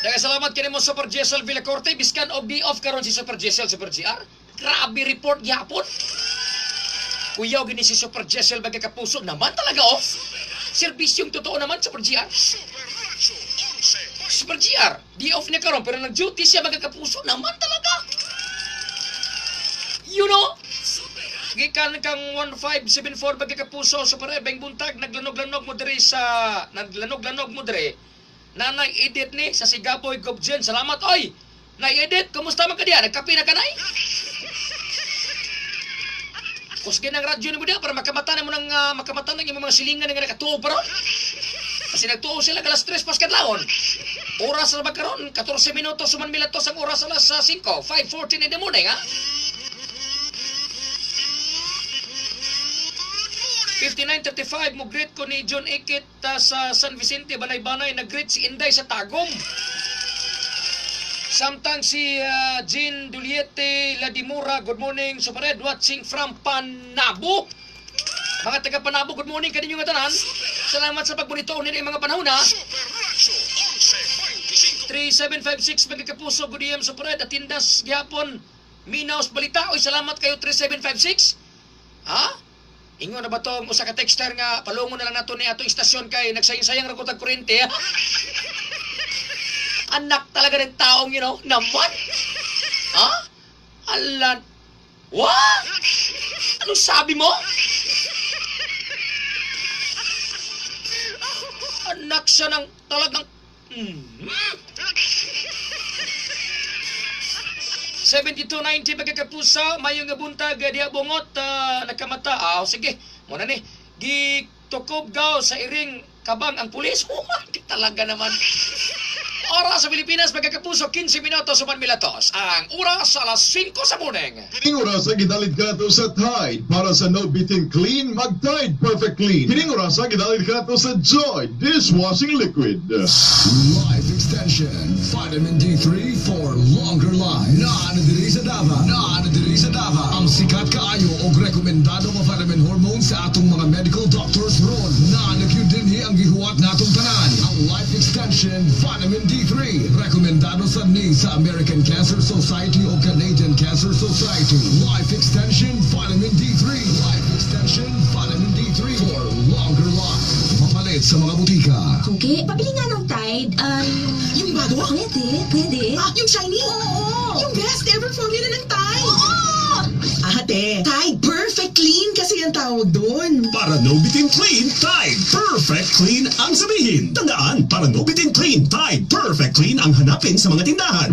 Daghang salamat kini mo Super Jessel Villacorte. Biskan og di off karon si Super Jessel, Super GR. Grabe report gyapon. Kuyaw gini si Super Jessel bagay kapuso naman talaga oh. Serbisyong totoo naman Super GR. Super GR, di off niya karon pero nag-duty siya bagay kapuso naman talaga. You know? Gikan kang 1574 bagay kapuso Super Ebeng buntag naglanog-lanog mo diri sa naglanog-lanog mo diri. Nanay edit ni sa Sigaboy Gobjen. Salamat oy. Nay edit, kumusta man ka diya? Nagkape na ka nay? Kusgin ang radyo nimo diya para makamata na mo ng makamata ng imong mga silingan nga nakatuo pa ron. Kasi nagtuo sila alas 3 pas kadlawon. Oras na ba karon? 14 minutos suman milatos ang oras alas 5, 5:14 in the morning, ha? 5935 mo greet ko ni John Ikit sa San Vicente, Banay-Banay. Nag-greet si Inday sa Tagum. Samtang si Jean Duliete Ladimura, good morning, Super Ed, watching from Panabo. Mga taga Panabo, good morning kaninyo nga tanan. Salamat sa pagmonito nila mga panahon ha. 3756, mga kapuso, good AM, Super Ed, atindas gihapon. Minaws balita, oy, salamat kayo, 3756. Ha? Ingon na ba tong usa ka texter nga palungon na lang nato ni atong istasyon kay nagsayang-sayang ra ko tag kuryente, ha? Anak talaga ng taong naman. Ha? Alan. What? Anong sabi mo? Anak siya ng talagang. 7290, mga kapuso, mayong nga buntag diha bungot, nakamata. Ah, sige, muna ni. Gitukob gaw sa iring kabang ang pulis. Talaga naman. Oras sa Pilipinas, mga kapuso, 15 minuto suman milatos. Ang oras alas 5 sa morning. Kining orasa gidalit kanato sa Tide para sa no bitin clean, mag Tide Perfect Clean. Kining orasa gidalit kanato sa Joy Dishwashing Liquid. Life Extension Vitamin D3 for longer life. Naa na diri sa Davao. Naa na diri sa Davao. Ang sikat kaayo og rekomendado nga vitamin hormone sa atong mga medical doctors ron. Naa na gyud dinhi ang gihuwat natong tanan. Ang Life Extension Vitamin D3, rekomendado sa ni sa American Cancer Society o Canadian Cancer Society. Life Extension Vitamin D3. Life Extension Vitamin D3 for longer life. Mapalit sa mga butika. Okay, pabili nga ng Tide. Ay, Yung bago? Pwede, pwede. Ah, yung shiny? Oo. Yung best ever formula ng Tide. Oo! Ate, Tide Perfect Clean kasi ang tawag doon. Para no bitin clean, Tide Perfect Clean ang sabihin. Tandaan, para no bitin clean, Tide Perfect Clean ang hanapin sa mga tindahan.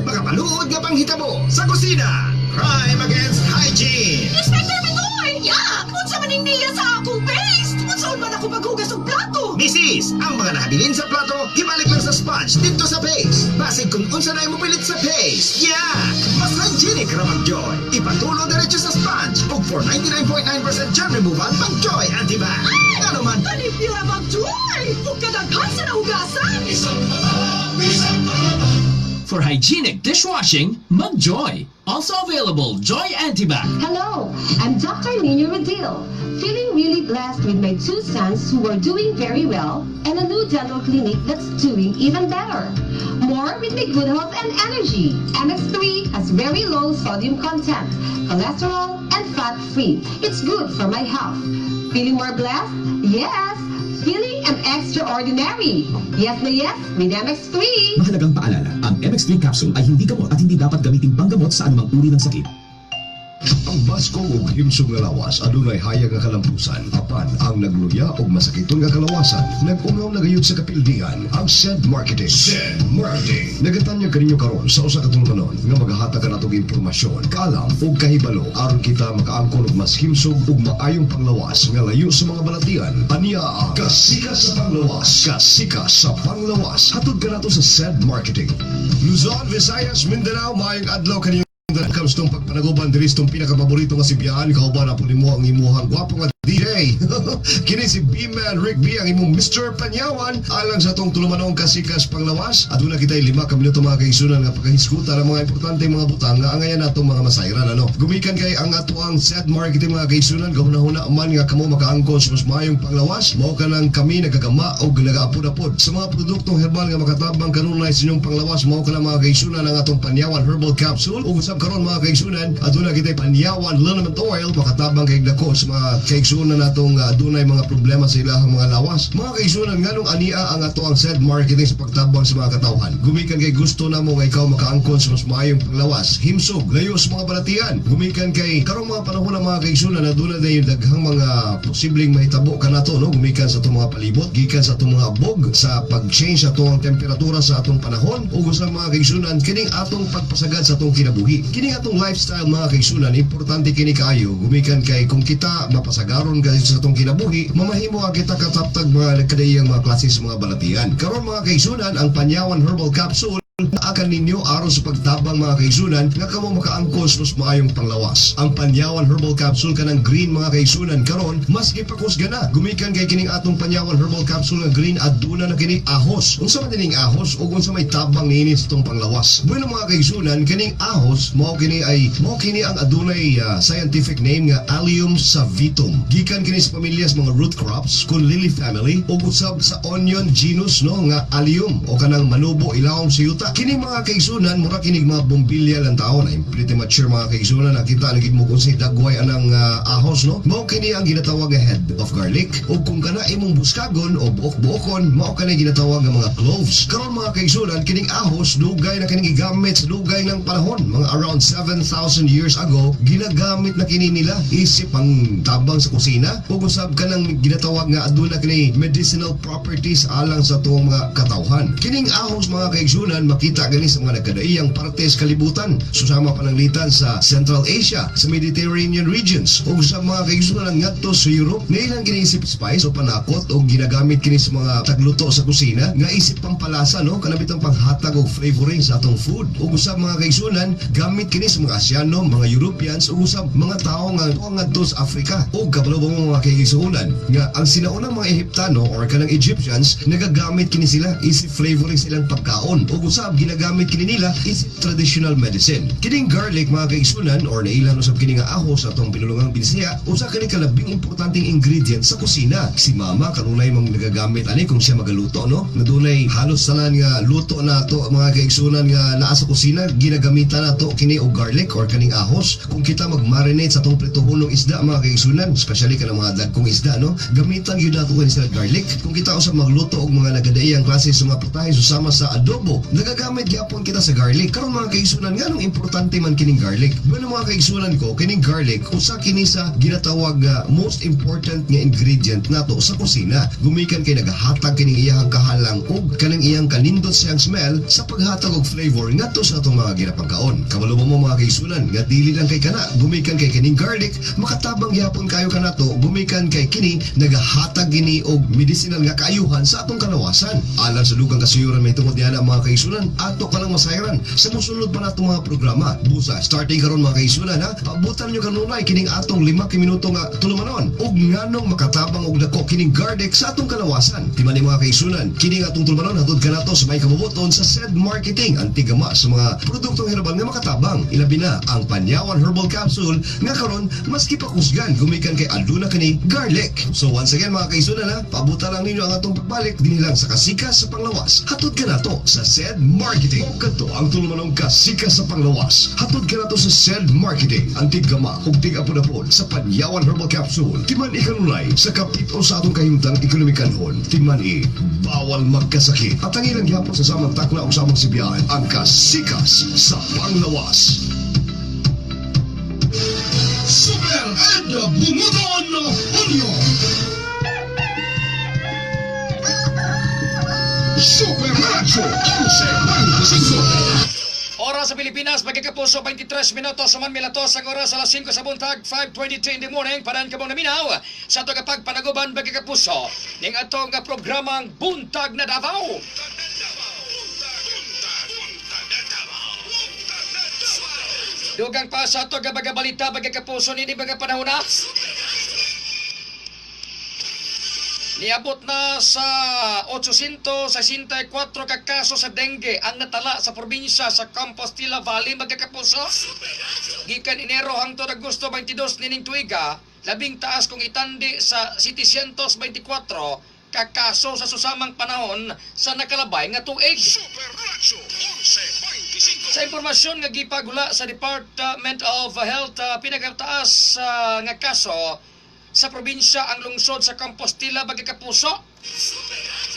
Mga maluod nga panghitabo sa kusina. Crime against hygiene. Inspector Mendoy! Ya! Unsa man ning niya sa akong paste? Unsaon man ako paghugas og plato? Misis, ang mga nahabilin sa plato, ibalik lang sa sponge dito sa paste. Basig kung unsa na imo pilit sa paste. Yeah! Mas hygienic ra mag-Joy. Ipatulo diretso sa sponge ug for 99.9% germ removal, mag-Joy Antibac. Ano man, Kalipyo ra mag-Joy! Ug kadaghan sa nahugasan! For hygienic dishwashing, Mugjoy. Also available, Joy Antibac. Hello, I'm Dr. Nino Rodil. Feeling really blessed with my two sons who are doing very well and a new dental clinic that's doing even better. More with my good health and energy. MX3 has very low sodium content, cholesterol, and fat-free. It's good for my health. Feeling more blessed? Yes! Feeling I'm extraordinary. Yes na yes with MX3. Mahalagang paalala, ang MX3 capsule ay hindi gamot at hindi dapat gamiting panggamot sa anumang uri ng sakit. Ang baskong ug himsog nga lawas adunay hayag nga kalampusan, apan ang nagluya og masakiton nga kalawasan nag-ungaw na gayud sa kapildihan ang Sed Marketing. Sed Marketing. Nagatanyag kaninyo karon sa usa ka tulumanon nga maghahatag kanatong impormasyon, kaalam ug kahibalo aron kita makaangkon og mas himsog ug maayong panglawas nga layo sa mga balatian. Ania ang Kasika sa Panglawas. Kasika sa Panglawas. Hatod kanato sa Sed Marketing. Luzon, Visayas, Mindanao, maayong adlaw kaninyo. Comes tong pagpanaguban diri sa tong pinakapaborito nga sibyaan, kauban na po nimo ang imuhang gwapo nga DJ. Kini si B-Man Rick B, ang imong Mr. Panyawan, alang sa tong tulumanong Kasikas Panglawas. Aduna kita'y 5 ka minuto, mga kaigsunan, nga pagkahisgutan ang mga importante mga butang nga angayan natong mga masayran, ano. Gumikan kay ang atoang Set Marketing, mga kaigsunan, gahuna-huna man nga kamo makaangkon sa mas maayong panglawas, mao kanang kami nagagama og nagaapod-apod sa mga produktong herbal nga makatabang kanunay sa inyong panglawas. Mao kanang, mga kaigsunan, ang atong Panyawan Herbal Capsule. Ug usab karon, mga kaigsunan, aduna kita'y Panyawan Liniment Oil, makatabang kay dako sa mga kaigsunan natong adunay mga problema sa ilahang mga lawas. Mga kaigsunan, nganong ania ang ato ang Set Marketing sa pagtabang sa mga katawhan? Gumikan kay gusto namo nga ikaw makaangkon sa mas maayong panglawas, himsog, layo sa mga balatian. Gumikan kay karong mga panahon ng mga kaigsunan, aduna dayon daghang mga posibleng mahitabo kanato, no, gumikan sa atong mga palibot, gikan sa atong mga abog, sa pag-change sa atong temperatura sa atong panahon, ug sa mga kaigsunan, kining atong pagpasagad sa atong kinabuhi. Kining atong lifestyle, mga kaigsunan, importante kini kaayo, gumikan kay kung kita mapasagaron kasi sa atong kinabuhi, mamahimo ang kita kataptag mga nagkadaiyang mga klase sa mga balatian. Karon, mga kaigsunan, ang Panyawan Herbal Capsule Akan ninyo aron sa pagtabang, mga kaigsunan, nga kamo makaangkos mas maayong panglawas. Ang Panyawan Herbal Capsule kanang green, mga kaigsunan, karon mas gipakusga na. Gumikan kay kining atong Panyawan Herbal Capsule nga green aduna na kini ahos. Unsa man dining ahos ug unsa may tabang niini sa atong panglawas? Bueno, mga kaigsunan, kining ahos mao kini ang adunay scientific name nga Allium sativum. Gikan kini sa pamilya sa mga root crops kun lily family ug usab sa onion genus, no, nga Allium o kanang manubo ilawom sa yuta. Kini, mga kaigsunan, mura kinig mga bombilya lang taon. I'm pretty much sure, mga kaigsunan, nakita na gid mo kung si dagway anang ahos, no. Mao kini ang ginatawag nga head of garlic ug kung kana imong buskagon o buok-buokon, mao kani ginatawag nga mga cloves. Karon, mga kaigsunan, kining ahos dugay na kining gigamit sa dugay ng panahon. Mga around 7,000 years ago, ginagamit na kini nila isip ang tabang sa kusina ug usab kanang ginatawag nga aduna kini medicinal properties alang sa tuong mga katawhan. Kining ahos, mga kaigsunan, makita gani sa mga nagkadaiyang parte sa kalibutan. Susama pananglitan sa Central Asia, sa Mediterranean regions ug sa mga kaigsunan ngadto sa Europe. Nailang kini isip spice o panakot o ginagamit kini sa mga tagluto sa kusina nga isip pampalasa, no, kanabitang panghatag og flavoring sa atong food. Ug usab, mga kaigsunan, gamit kini sa mga Asyano, mga Europeans ug usab mga tawo nga ngadto sa Africa. Ug kabalo ba mo, mga kaigsunan, nga ang sinaunang mga Ehiptano or kanang Egyptians, nagagamit kini sila isip flavoring sa ilang pagkaon ug usab ginagamit kini nila isip traditional medicine. Kining garlic, mga kaigsunan, or nailan usab kini nga ahos sa atong pinulungang Binisaya, usa kini kalabing importanteng ingredient sa kusina. Si mama kanunay mang nagagamit ani kung siya magaluto, no. Nadunay halos tanan nga luto nato, mga kaigsunan, nga naa sa kusina, ginagamitan nato kini og garlic or kaning ahos. Kung kita mag-marinate sa atong prituhon ng isda, mga kaigsunan, especially kanang mga dagkong isda, no, gamitan gyud nato kini sila garlic. Kung kita usab magluto og mga nagadaiyang klase sa mga putahe susama sa adobo, nagagamit gyapon kita sa garlic. Karon, mga kaigsunan, nganong importante man kining garlic? Bueno, mga kaigsunan ko, kining garlic usa kini sa ginatawag nga most important nga ingredient nato sa kusina. Gumikan kay nagahatag kining iyang kahalang ug kanang iyang kanindot siyang smell sa paghatag og flavor ngadto sa atong mga ginapagkaon. Kabalo ba mo, mga kaigsunan, nga dili lang kay kana, gumikan kay kining garlic makatabang gyapon kayo kanato, gumikan kay kini nagahatag gini og medicinal nga kaayuhan sa atong kalawasan. Alang sa dugang kasuyuran may tungod niana, mga kaigsunan, ato ka lang masayran sa musunod pa natong mga programa. Busa starting karon, mga kaigsunan, ha, paabutan niyo kanunay kining atong 5 ka minuto nga tulumanon ug nganong makatabang og dako kining garlic sa atong kalawasan. Timani, mga kaigsunan, kining atong tulumanon hatod kanato sa may kabubuton sa SED Marketing, ang tigama sa mga produktong herbal nga makatabang, ilabi na ang Panyawan Herbal Capsule nga karon maski pakusgan gumikan kay aduna kini garlic. So once again, mga kaigsunan, ha, paabutan lang ninyo ang atong pagbalik dinhi lang sa Kasikas sa Panglawas. Hatod kanato sa SED Marketing. O kadto ang tulumanong Kasikas sa Panglawas. Hatod kanato sa SED Marketing, ang tigama ug tig-apod-apod sa Panyawan Herbal Capsule. Timan ikanunay sa kapito sa atong kahimtang ekonomikanhon. Timan i bawal magkasakit. At ang ilang gyapon sa samang takna o samang sibyaan, ang Kasikas sa Panglawas. Super Ed Bunguton Unyo. Super Radyo 11.25. Oras sa Pilipinas, pagkakapuso, 23 minutos, suman milatos ang oras alas 5 sa buntag, 5:22 in the morning, paran ka mong naminaw sa ato kapag panaguban, pagkakapuso, ning atong nga programang Buntag na Davao. Dugang pa sa ato nga mga balita, pagkakapuso, nini mga panahon na. Niabot na sa 864 ka kaso sa dengue ang natala sa probinsya sa Compostela Valley, magkakapuso. Gikan Enero hangtod Agosto 22 nining tuiga, labing taas kung itandi sa 724 ka kaso sa susamang panahon sa nakalabay nga tuig. Sa impormasyon nga gipagula sa Department of Health, pinakataas nga kaso sa probinsya ang lungsod sa Compostela, Bagakapuso,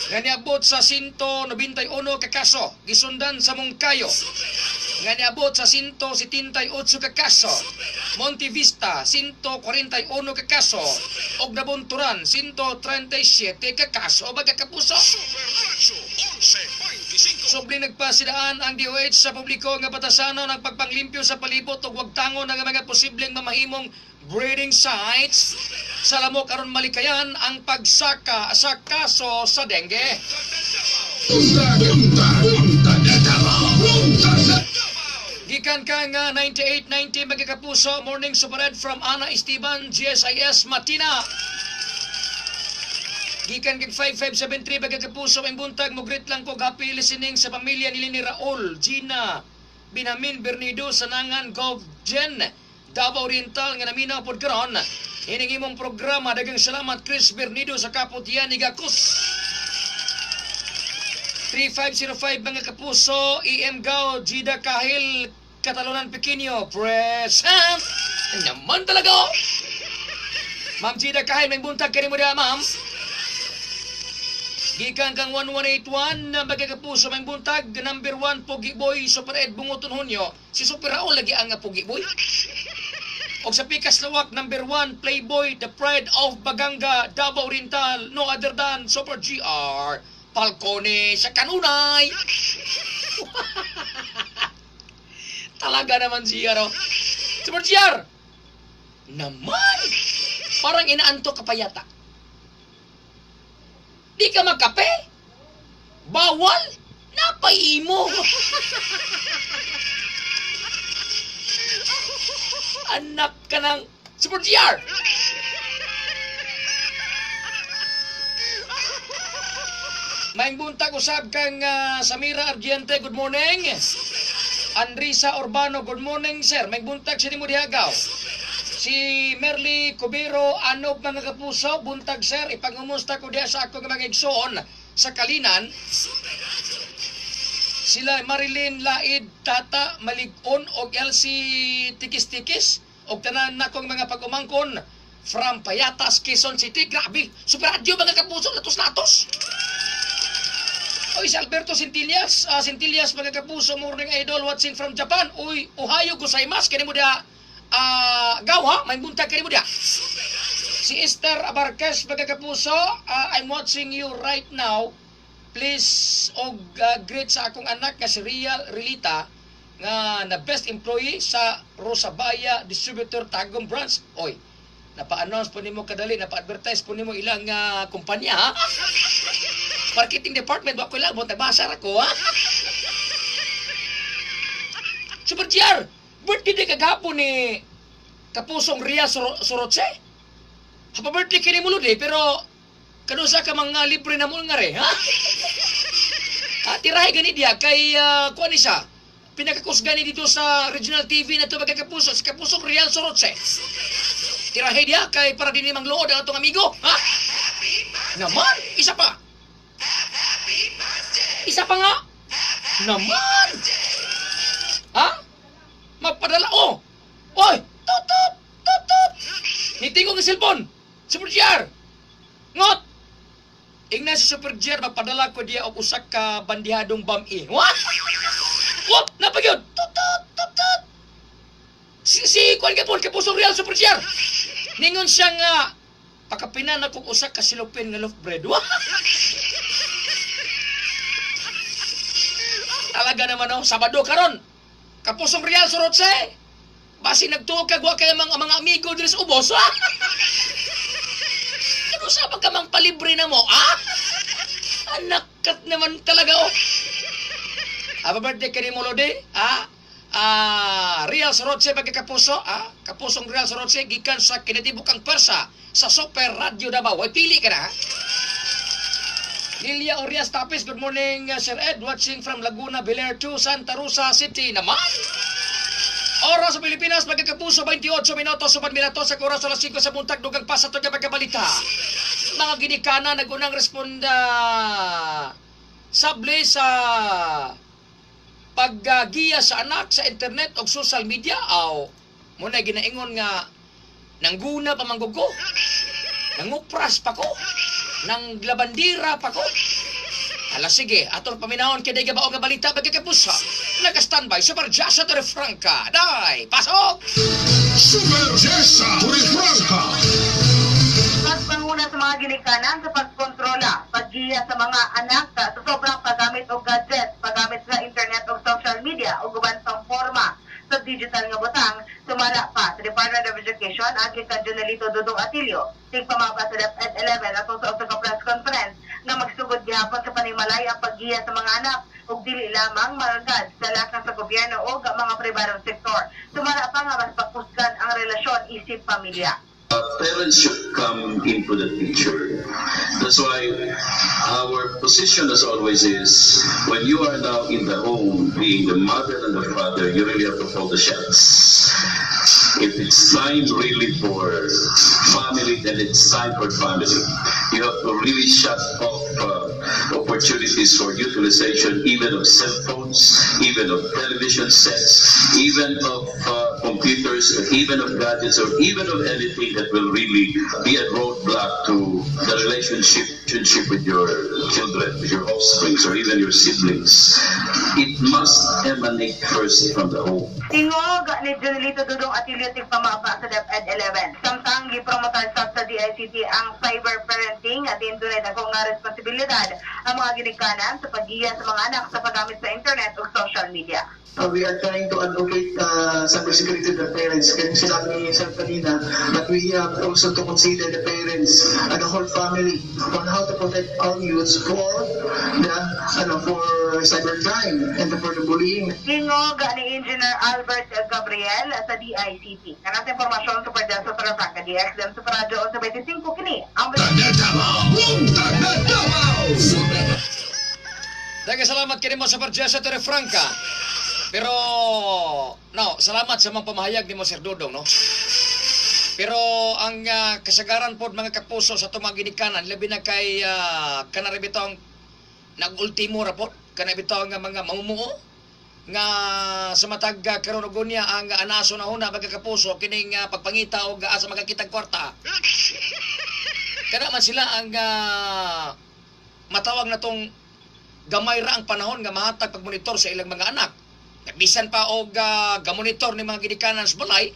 nga niabot sa 191 ka kaso, gisundan sa Moncayo nga niabot sa 178 ka kaso, Monte Vista 141 ka kaso ug Nabunturan 137 ka kaso, Bagakapuso. Subli nagpasidaan ang DOH sa publiko nga batasanon ang pagpanglimpyo sa palibot ug wagtangon ang mga posibleng mamahimong breeding sites sa lamok aron malikayan ang pagsaka sa kaso sa dengue. Punta, punta, punta na Davao. Gikan ka nga 9890, mga kapuso, morning Super Ed from Ana Esteban, GSIS, Matina. Gikan kag 5573, mga kapuso, may buntag, mo greet lang ko, happy listening sa pamilya nila ni Raul, Gina, Binamin Bernido, Sanangan, Gov, Jen, Davao Oriental nga naminaw pod karon. Ining imong programa, daghang salamat, Chris Bernido sa Kaputian, Igakos. 3505, mga kapuso, EM Gao, Gida Kahil, Catalonan Pequeño, present! Naman talaga, oh! Ma'am Gida Kahil, may buntag kani mo diha, ma'am. Gikan kang 1181 na mga kapuso, may buntag, number 1, Pogi Boy, Super Ed, Bunguton Hunyo. Si Super Raul lagi ang Pogi Boy. Og sa Pikas Lawak, number 1, Playboy, the Pride of Baganga, Davao Oriental, no other than Super GR, Falcone sa kanunay. Talaga naman siya, no? Super GR! Naman! Parang inaantok ka pa yata. Di ka magkape? Bawal? Napaimo! Anak ka ng Super GR! Maing buntag usab kang Samira Argiente, good morning. Andrisa Urbano, good morning sir. Maing buntag sa nimo diha gaw. Si Merly Cubero, anob mga kapuso, buntag sir, ipangumusta ko diha sa akong mga igsoon sa Kalinan. Sila Marilyn Laid, Tata Malig-on og LC Tikis-Tikis og tanan nakong mga pag-umangkon from Payatas, Quezon City. Grabe, super radyo mga kapuso, latos-latos. Oy, si Alberto Centillas, Centillas mga kapuso, morning idol, watching from Japan. Uy, ohayo gozaimasu, kani mo diha, gaw ha, may buntag kani mo diha. Si Esther Abarquez mga kapuso, I'm watching you right now. Please, og greet sa akong anak nga si Real Relita nga na best employee sa Rosabaya Distributor Tagum Branch. Oy, napa-announce po nimo kadali, napa-advertise po nimo ilang kumpanya ha. Marketing department, wa ko ilabot, nagbasa ra ko ha. Super GR, birthday day kagahapon ni Kapusong Ria Sorotse. Happy birthday kini mo lodi, pero kanusa ka mga libre na mo nga re, ha? Ha, tirahe gani diya kay kuan ni siya. Pinakakusgan ni dito sa Regional TV na ito mga kapuso, si Kapusong Real Sorotse. Tirahe diya kay para din mang luod ang atong amigo, ha? Naman, isa pa. Isa pa nga. Naman. Ha? Mapadala, oh. Oy, tutut, tutut. Nitingog ang cellphone. Super GR. Ngot. Ingna si Super GR, mapadala ko diya og usa ka bandihadong bam-i. What? What? Napagyod. Tutut, tutut. Si kuan ka po, Kapusong Real Super GR. Ningon siya nga, pakapinan ako usa ka silupin nga loaf bread. What? Talaga naman, oh, Sabado karon. Kapusong Real Sorotse. Basi nagtuo ka, wa kay mga amigo diri sa ubos, ha? Ano sa pagkamang palibre na mo, ha? Anakat naman talaga, oh. Happy birthday kani mo, Lodi, ha? Real Sorotse pagkakapuso, ha? Kapusong Real Sorotse gikan sa kinatibukang persa sa Super Radio Davao. Ay, pili ka na, ha? Lilia Orias Tapis, good morning, Sir Ed, watching from Laguna, Bel-Air 2, Santa Rosa City naman. Oras sa Pilipinas, magkakapuso, 28 minutos, suman minato sa oras alas 5 sa buntag, dugang pa sa tugang magkabalita. Mga ginikana, nagunang responda sable sa paggiya sa anak sa internet o social media, aw, muna ginaingon nga, nangguna pa manggugo, nangupras pa ko, nang labandira pa ko. Ala sige, atong paminahon kay day gabaong nga balita magkakapuso. Naka-standby Super Jessa Torrefranca. Day, pasok! Super Jessa Torrefranca. Pagpanguna sa mga ginikanan sa pagkontrola, paggiya sa mga anak sa sobrang paggamit og gadget, paggamit sa internet o social media o uban pang forma sa digital nga butang, sumala pa sa Department of Education ang kay Junelito Dudong Atilio, tigpamaba sa DepEd 11 atong sa usa ka press conference nga magsugod gihapon sa panimalay ang paggiya sa mga anak ug dili lamang malagad sa lakang sa gobyerno o mga pribadong sektor. Sumala pa nga mas pakusgan ang relasyon isip pamilya. Parents should come into the picture. That's why our position as always is when you are now in the home, being the mother and the father, you really have to call the shots. If it's time really for family, then it's time for family. You have to really shut off opportunities for utilization, even of cell phones, even of television sets, even of computers, even of gadgets, or even of anything that will really be a roadblock to the relationship with your children, with your offsprings, or even your siblings. It must emanate first from the home. Tingog ni Junelito Dudong Atilio tigpamapa sa DepEd 11. Samtang gipromotar sab sa DICT ang cyber parenting at dunay dako nga responsibilidad ang mga ginikanan sa paggiya sa mga anak sa paggamit sa internet ug social media. We are trying to advocate cybersecurity to the parents. Kaya yung sinabi ni Sir kanina, but we have also to consider the parents and the whole family on how to protect our youths for cybercrime and for the bullying. Tingog ni Engineer Albert Gabriel sa DICT. Kanang sa impormasyon, Super Jazz, Super Franca, DXM, Super Radio 1125 kini ang Daghang salamat kini mo sa Jesse Torrefranca. Pero no, salamat sa mga pamahayag nimo, Sir Dudong, no. Pero ang kasagaran pod, mga kapuso, sa atong mga ginikanan, labi na kay kanang bitong nag-ultimo ra pod kana bitaw nga mga mamumuo nga sa matag karon og unya ang anaso na huna, mga kapuso, kining pagpangita og asa makakitag kwarta. Kana man sila ang matawag na tong gamay ra ang panahon nga mahatag pagmonitor sa ilang mga anak. Bisan pa og gamonitor ni mga ginikanan sa balay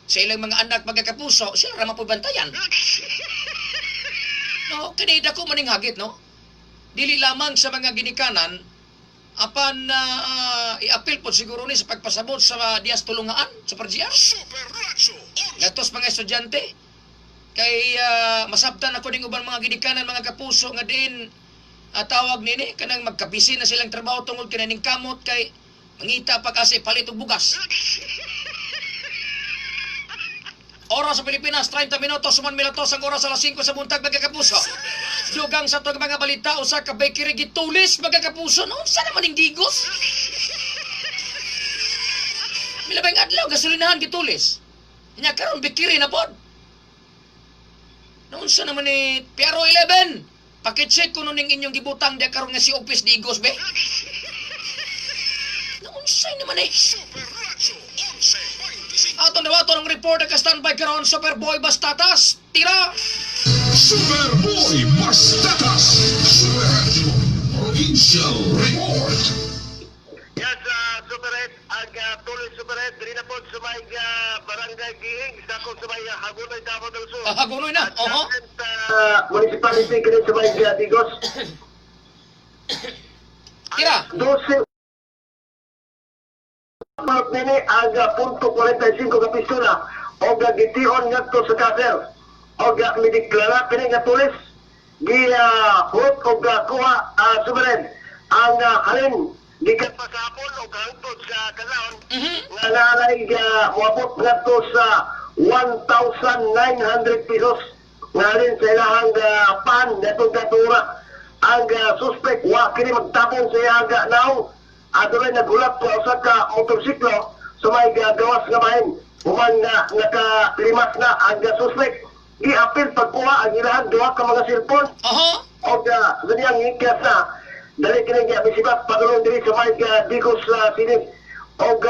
sa ilang mga anak, mga kapuso, sila ra man po'y bantayan. No, kini dako maning hagit, no? Dili lamang sa mga ginikanan apan iapil po siguro ni sa pagpasabot sa Dias Tulungaan sa PRGR. Gatos mga estudyante kay masabtan ako ning uban mga ginikanan, mga kapuso, nga diin tawag nini kanang magkabisi na silang trabaho tungod kay ning kamot kay mangita pa kasi palit og bugas. Oras sa Pilipinas, 30 minutos, suman minutos ang oras alas 5 sa buntag, mga kapuso. Dugang sa itong mga balita, usa ka bakery gitulis, mga kapuso. No, saan naman yung digos? Milabang adlaw, gasolinahan gitulis. Nya karon bakery na pod. Noon sa naman ni Piero 11. Pakicheck ko ning inyong gibutang di karon nga si Office Digos be. Noon sa naman eh. Atong dawaton ang reporter ka standby karon, Superboy Bastatas. Tira! Superboy Bastatas! Super Radio Provincial Report! Yes, Super Ed, ang tuloy Super Ed, diri na po sa may Barangay Giing, sa akong sa may Hagonoy, Davao del Sur. Ah, Hagonoy na, oho. Municipality kini sa may Digos. Tira! 12 part nini ang .45 ka pistola og gitiyon ngadto sa cutter og mideklara kini nga pulis gi hurot og kuha, Super Ed, ang halin gikan pa sa hapon og hangtod sa kadlawon nga naanay moabot ngadto sa 1,900 pesos nga halin sa ilahang pan ngadtong katura. Ang suspect wa kini magtabong sa iyang naong, adunay nagulat ko usa ka motorsiklo sa may gawas nga bahin. Human nga nakalimas na ang suspect, giapil pagkuha ang ilahang duha ka mga cellphone. Og ganyan ngikyas na dali kini nga misibat padulong diri sa may Digos City. Og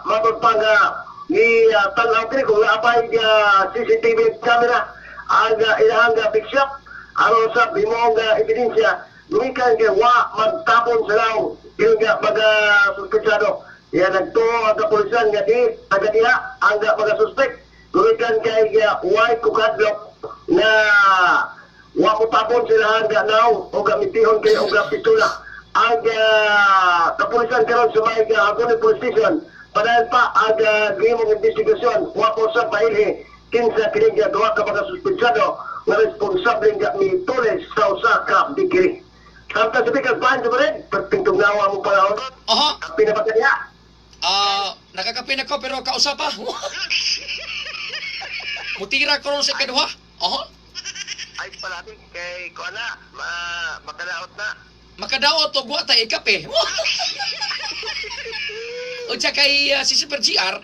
matod pa nga ni tan-aw kini kung naapay CCTV camera ang ilahang big shop aron sa bimong ebidensya gumikan kay wa magtapon sa law yung nga mga suspetsado. Yan nagtuo ang kapulisan nga di taga diha ang mga suspect gumikan kay way kukadlok na wa mo tapon sila ang naw o gamitihon kay og pistola. Ang kapulisan karon sa may Hagonoy Police Station padayon pa ang gihimong investigasyon. Wa po sa pailhi kinsa kini nga duha ka mga suspetsado nga responsable nga mitulis sa usa ka bakery. Kapta sa pikas pahan sa rin. Pertingtugnawa mo panahon. Aha. Kape na ba kaya? Ah, nakakapin ako pero kausa pa. Mutira ko ron sa ikaduha. Aha. Ay palagi kay kuan na, makadaot na. Makadaot og wa ta ikape. Unsa kay si Super GR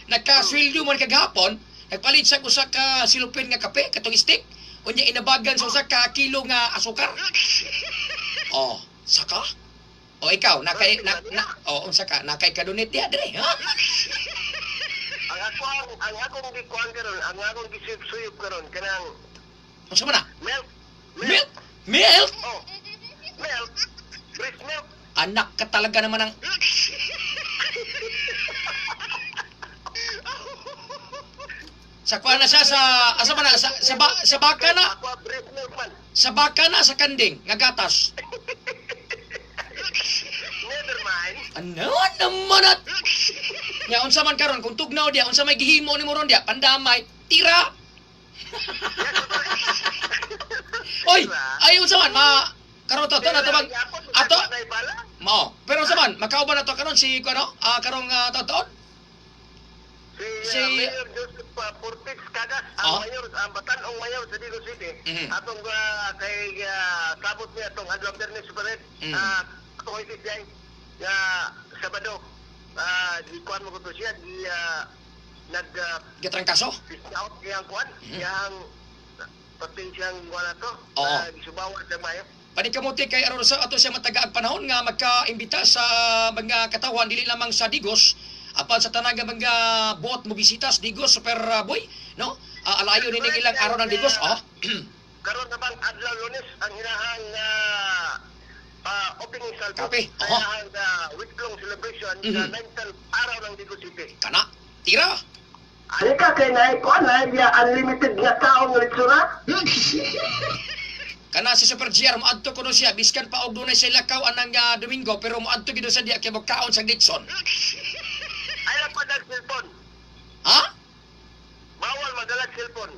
nakasweldo man kagahapon, nagpalit siya usa ka silupin nga kape katong stick, unya inabagan sa usa ka kilo nga asukar. Oh, saka? O ikaw, nakay na, na oh, unsa ka? Nakay kadunit diha dire, ha? Ang akong gikuan karon, ang akong gisuyop-suyop karon kanang Unsa man na? Milk. Milk. Milk? Oh. Milk. Breast milk. Anak ka talaga naman ang Sa kuan na siya sa asa man na sa baka na. Sa baka na sa kanding nga gatas. Never mind. Ano naman at Nya unsa man karon kung tugnaw diya unsa may gihimo nimo ron diya pandamay tira. Oy, ay unsa man ma karon to to na tabang ato mao. Pero unsa man makauban na to karon si kuno karong taon-taon? Si Mayor Joseph Portix Cagas, ang mayor, ang batanong mayor sa Digos City. Atong kay sabot niya atong adlaw Biyernes Super Ed. Atong ICCI nga Sabado. Di kuan mo ko to siya di nag Gitrangkaso? Out iyang kuan, iyang pati siyang wala to. Oo. Gisubawan sa mayo. Panikamuti kay aron sa ato siya matagaag panahon nga magkaimbita sa mga katawan dili lamang sa Digos apan sa tanang nga mga buot mo bisita sa Digos Super Boy, no? Alayo nining ilang araw ng Digos, oh. Karon na bang adlaw Lunes ang hinahang opening salvo. Kape, Sa hinahang week-long celebration sa 9th araw ng Digos City. Kana, tira. Halika kay naay kuan naay biya unlimited nga kaon nga litsura. Kana si Super GR moadto kuno siya biskan pa og dunay sa lakaw anang Domingo pero moadto gid sa diya kay magkaon sa litson. Ay lang pa cellphone. Ha? Bawal madalag cellphone.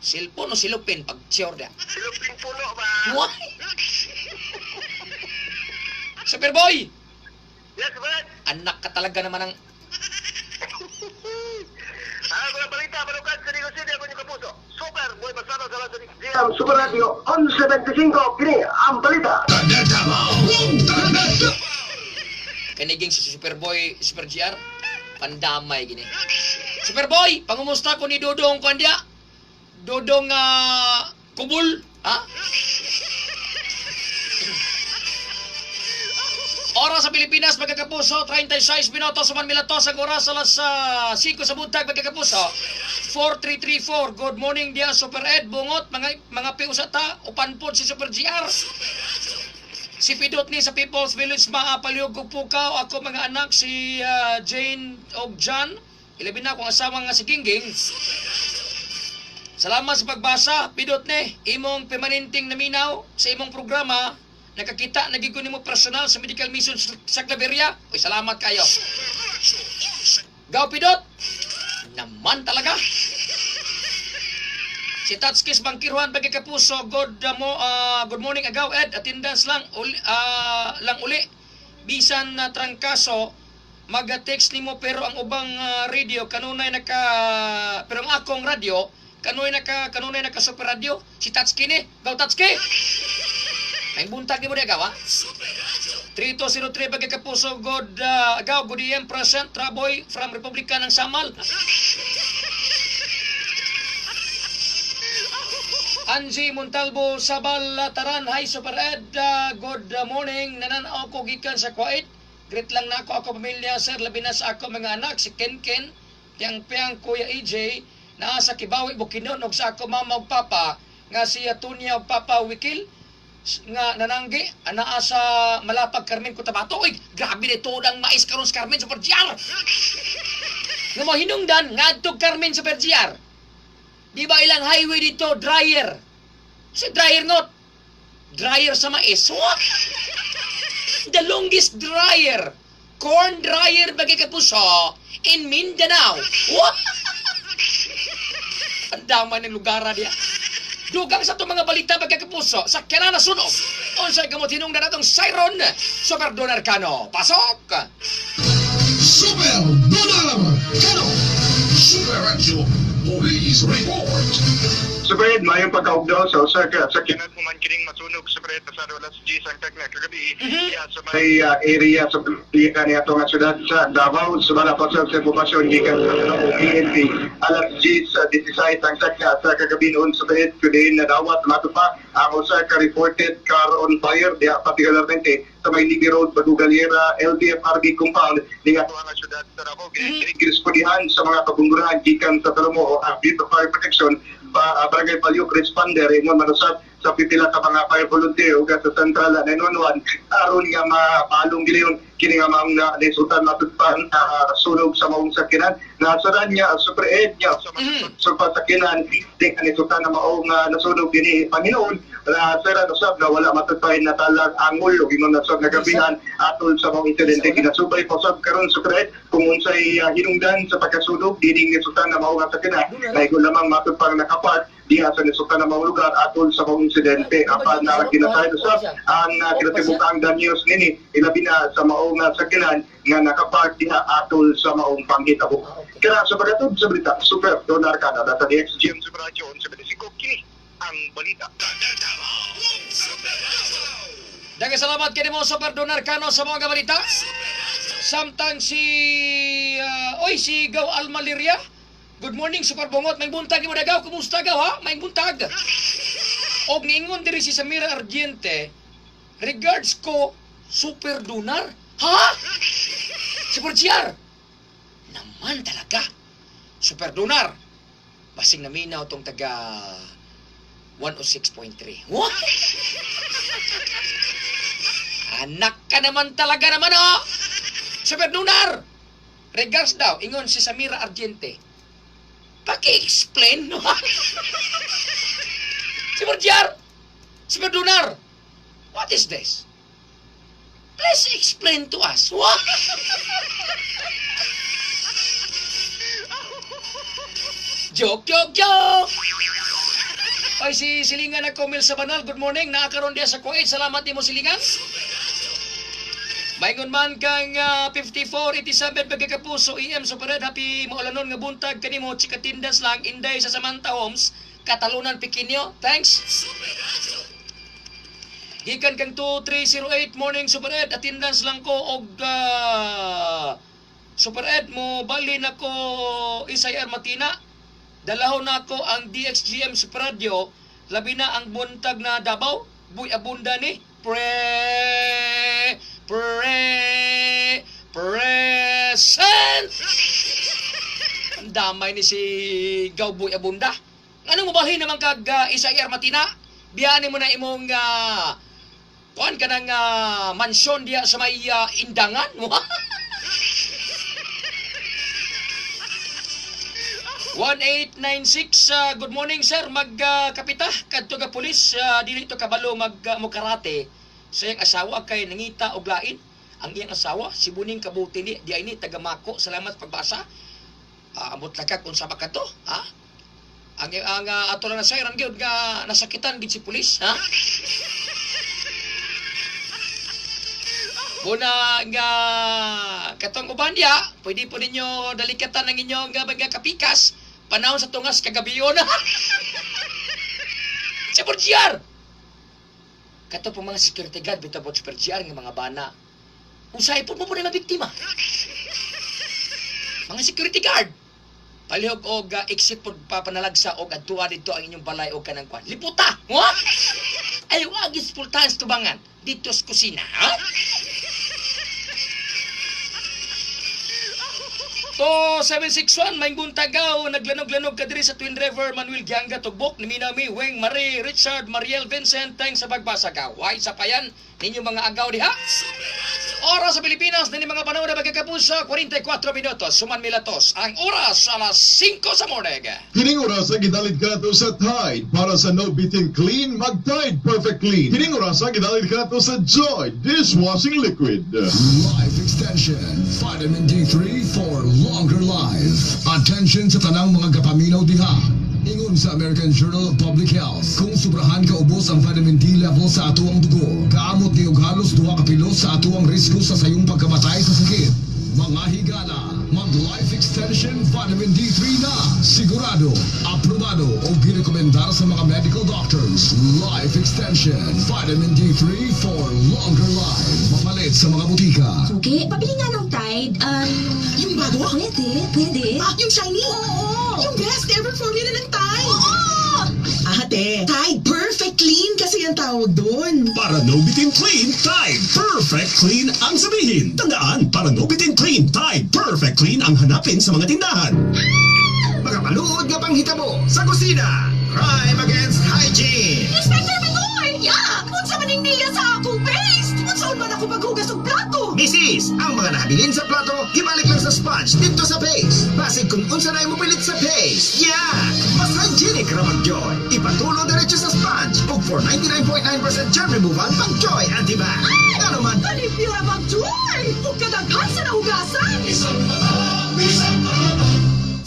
Cellphone o silupin pag sure dia. Silupin puno ba? Why? Super Boy! Yes, Brad. Anak ka talaga naman ang Ang mga balita, manukan sa Digos City, ako inyong kapuso. Super Boy Basado sa Lansa GM Super Radio 1175, kini ang balita. Kaniging si Superboy, Super GR, pandamay gini. Superboy, pangumusta ko ni Dodong kuan dia? Dodong Kubul, ha? Oras sa Pilipinas, magkakapuso, 36 minutos sa Manila to, ang oras alas 5 sa buntag, magkakapuso. 4334, good morning dia Super Ed, bungot, mga piusa ta, upan pod si Super GR. Si Pidot ni sa People's Village Maapaliog Pukaw, ako mga anak si Jane og John, ilabi na akong asawa nga si Gingging. Salamat sa pagbasa, Pidot ni, imong permanenteng naminaw sa imong programa, nakakita naging ko nimo personal sa medical mission sa Claveria. Uy, salamat kayo. Gaw Pidot, naman talaga. Si Tatskis Bangkiruan bagi kapuso, good morning agaw Ed, attendance lang uli, lang uli. Bisan na trangkaso, maga-text nimo pero ang ubang radio kanunay naka pero ang akong radyo kanunay naka super radio. Si Tatski ni, gaw Tatski. May buntag nimo di agaw ha? 3203 bagi kapuso, good agaw, good AM present Traboy from Republika ng Samal. Angie Montalvo Sabal Taran, hi Super Ed, good morning. Nananaw ko gikan sa Kuwait. Greet lang na ako pamilya sir, labi na sa ako mga anak si Ken Ken, Piang Piang, Kuya EJ, naa sa Kibawi Bukidnon ug sa ako mama ug papa nga si Tunya ug Papa Wikil nga nananggi anaa sa Malapag Carmen Cotabato. Oy, grabe nito ang mais karon sa Carmen Super GR. Nga mo hinungdan ngadto Carmen Super GR. Di ba ilang highway dito dryer? Sa dryer not. Dryer sa mais. What? The longest dryer. Corn dryer bagay kapuso in Mindanao. What? Ang dama ng lugar diya. Dugang sa itong mga balita bagay kapuso sa Kerana Sunog. Unsay gamot hinungdan atong siron? Super Donar Kano. Pasok! Super Donar Kano! Super Radio Police Report! Super Ed, mayong pagkaugdaw sa usa ka sakyanan human kining masunog, Super Ed, pasado alas 10 ang tagna kagabi diha sa may area sa pilihan niya nga syudad sa Davao. Sumala pa sa impormasyon gikan sa PNP, alas 10 sa 16 ang tagna sa kagabi noon, Super Ed, kundi nadawat matupa ang usa ka reported car on fire diha particularmente sa may Libby Road, Bagugalera, LTFRB compound niya nga syudad sa Davao. Girespondihan sa mga kabungurahan gikan sa Talomo o ang Bureau of Fire Protection pa, Barangay Palyuk responder, ingon manusab sa pipila ka mga fire volunteer ug sa Central 911 aron nga mapalong gilayon kini nga maong na resultan matugpan sunog sa maong sakyanan. Nasaran niya, Super Ed, niya sa mm sakyanan di ka resultan na maong nasunog dinhi Panginoon na sera usab na wala matugpay na talag angol ug ingon nasab nagabihan atol sa maong insidente. Ginasubay pa usab karon, Super Ed, kung unsay hinungdan sa pagkasunog dining resultan na maong sakyanan. Naigo lamang matugpang nakapark diha sa nisukan na maong lugar atol sa maong insidente apan na ginasayad usab ang kinatibuk-ang danyos nini, ilabi na sa maong sakyanan nga nakapark diha atol sa maong panghitabo. Kaya sa pagkatub sa balita, Super Donar Canada sa DXGM Super Radio 1175, kini ang balita. Daghang salamat kanimo, Super Donar Cano, sa mga balita. Samtang si oy si Gaw Almaliria. Good morning, Super Bongot. May buntag mo Gaw. Kumusta, Gaw, ha? May buntag. Og niingon diri si Samira Ardiente, regards ko Super Donar. Ha? Super GR. Naman talaga. Super Donar. Basing naminaw tong taga 106.3. What? Anak ka naman talaga naman, oh! Super Donar! Regards daw, ingon si Samira Argente. Paki-explain, no? Super GR! Super Donar! What is this? Please explain to us. What? Joke, joke, joke! Ay, si Silingan na Komil sa Banal. Good morning. Naakaroon diya sa Kuwait. Salamat din mo, Silingan. Maingon man kang 5487 pagkakapuso EM Super Red. Happy maulanon nga buntag kanimo, chikatindas lang Inday sa Samantha Homes, Katalunan Pikinyo. Thanks. Gikan kang 2308, morning Super Ed, attendance lang ko og Super Ed, mo bali na ko SIR Matina. Dalahon na ako ang DXGM Super Radio, labi na ang buntag na Davao, buy abunda ni pre pre present. Ang damay ni si Gawboy Abunda. Ano mo balhin naman kag SIR Matina? Biyani mo na imong kuan ka ng mansyon diya sa may Indangan. 1896, good morning sir, magkapita kadto ka pulis, dili to kabalo mag mo karate sa iyang asawa kay nangita og lain ang iyang asawa si Buning Kabuti ni di ay ni taga Mako. Salamat pagbasa. Amot lakag unsa ba kadto, ha? Ang ato lang nasayran gyud nga nasakitan gid si pulis, ha? Muna nga katong uban diya, pwede po ninyo dalikatan ang inyong mga kapikas panahon sa tungas kagabiyon. Super GR! Kato po mga security guard, bitaw po Super GR nga mga bana. Usay po mo po na biktima. Mga security guard. Palihog og exit po papanalagsa og adtua dito ang inyong balay og kanang kwan. Liputa! What? Ay, wag ispultahan sa tubangan dito sa kusina, ha? To 761, may buntagaw, naglanog-lanog ka diri sa Twin River, Manuel Gianga Tugbok, Niminami, Weng, Marie, Richard, Mariel, Vincent, thanks sa pagbasa ka. Why sa payan, ninyo mga agaw diha? Oras sa Pilipinas, nini mga panahon na magkakapuso, 44 minutos, suman milatos, ang oras alas 5 sa morning. Kining orasa gidalit kanato sa Tide para sa no bitin clean, mag Tide Perfect Clean. Kining orasa gidalit kanato sa Joy Dishwashing Liquid. Life Extension, Vitamin D3 for longer life. Attention sa tanang mga gapaminaw diha. Ingon sa American Journal of Public Health, kung sobrahan ka ubos ang vitamin D level sa atoang dugo, kaamot ni og halos 2 ka pilo sa atoang risgo sa sayong pagkamatay sa sakit. Mga higala, mag-Life Extension Vitamin D3 na. Sigurado, aprobado o girekomendar sa mga medical doctors. Life Extension Vitamin D3 for longer life. Mapalit sa mga butika. Okay, pabili nga ng Tide. Yung bago? Pwede, pwede. Ah, yung shiny? Oo. Yung best ever formula ng Tide. Oo! Ate, Tide Perfect Clean kasi ang tawag doon. Para no bitin clean, Tide Perfect Clean ang sabihin. Tandaan, para no bitin clean, Tide Perfect Clean ang hanapin sa mga tindahan. Mga maluod nga panghitabo sa kusina. Crime against hygiene. Inspector Mendoy! Yeah! Unsa man ning niya sa akong paste? Unsaon man ako paghugas og plato? Misis, ang mga nahabilin sa plato, ibalik lang sa sponge dito sa paste. Basig kung unsa na mo pilit sa paste. Yeah! Mas hygienic ra mag-Joy. Ipatulo diretso sa sponge ug for 99.9% germ removal pag Joy Antibac. Ano man, Kalipyo ra mag-Joy! Ug kadaghan sa nahugasan!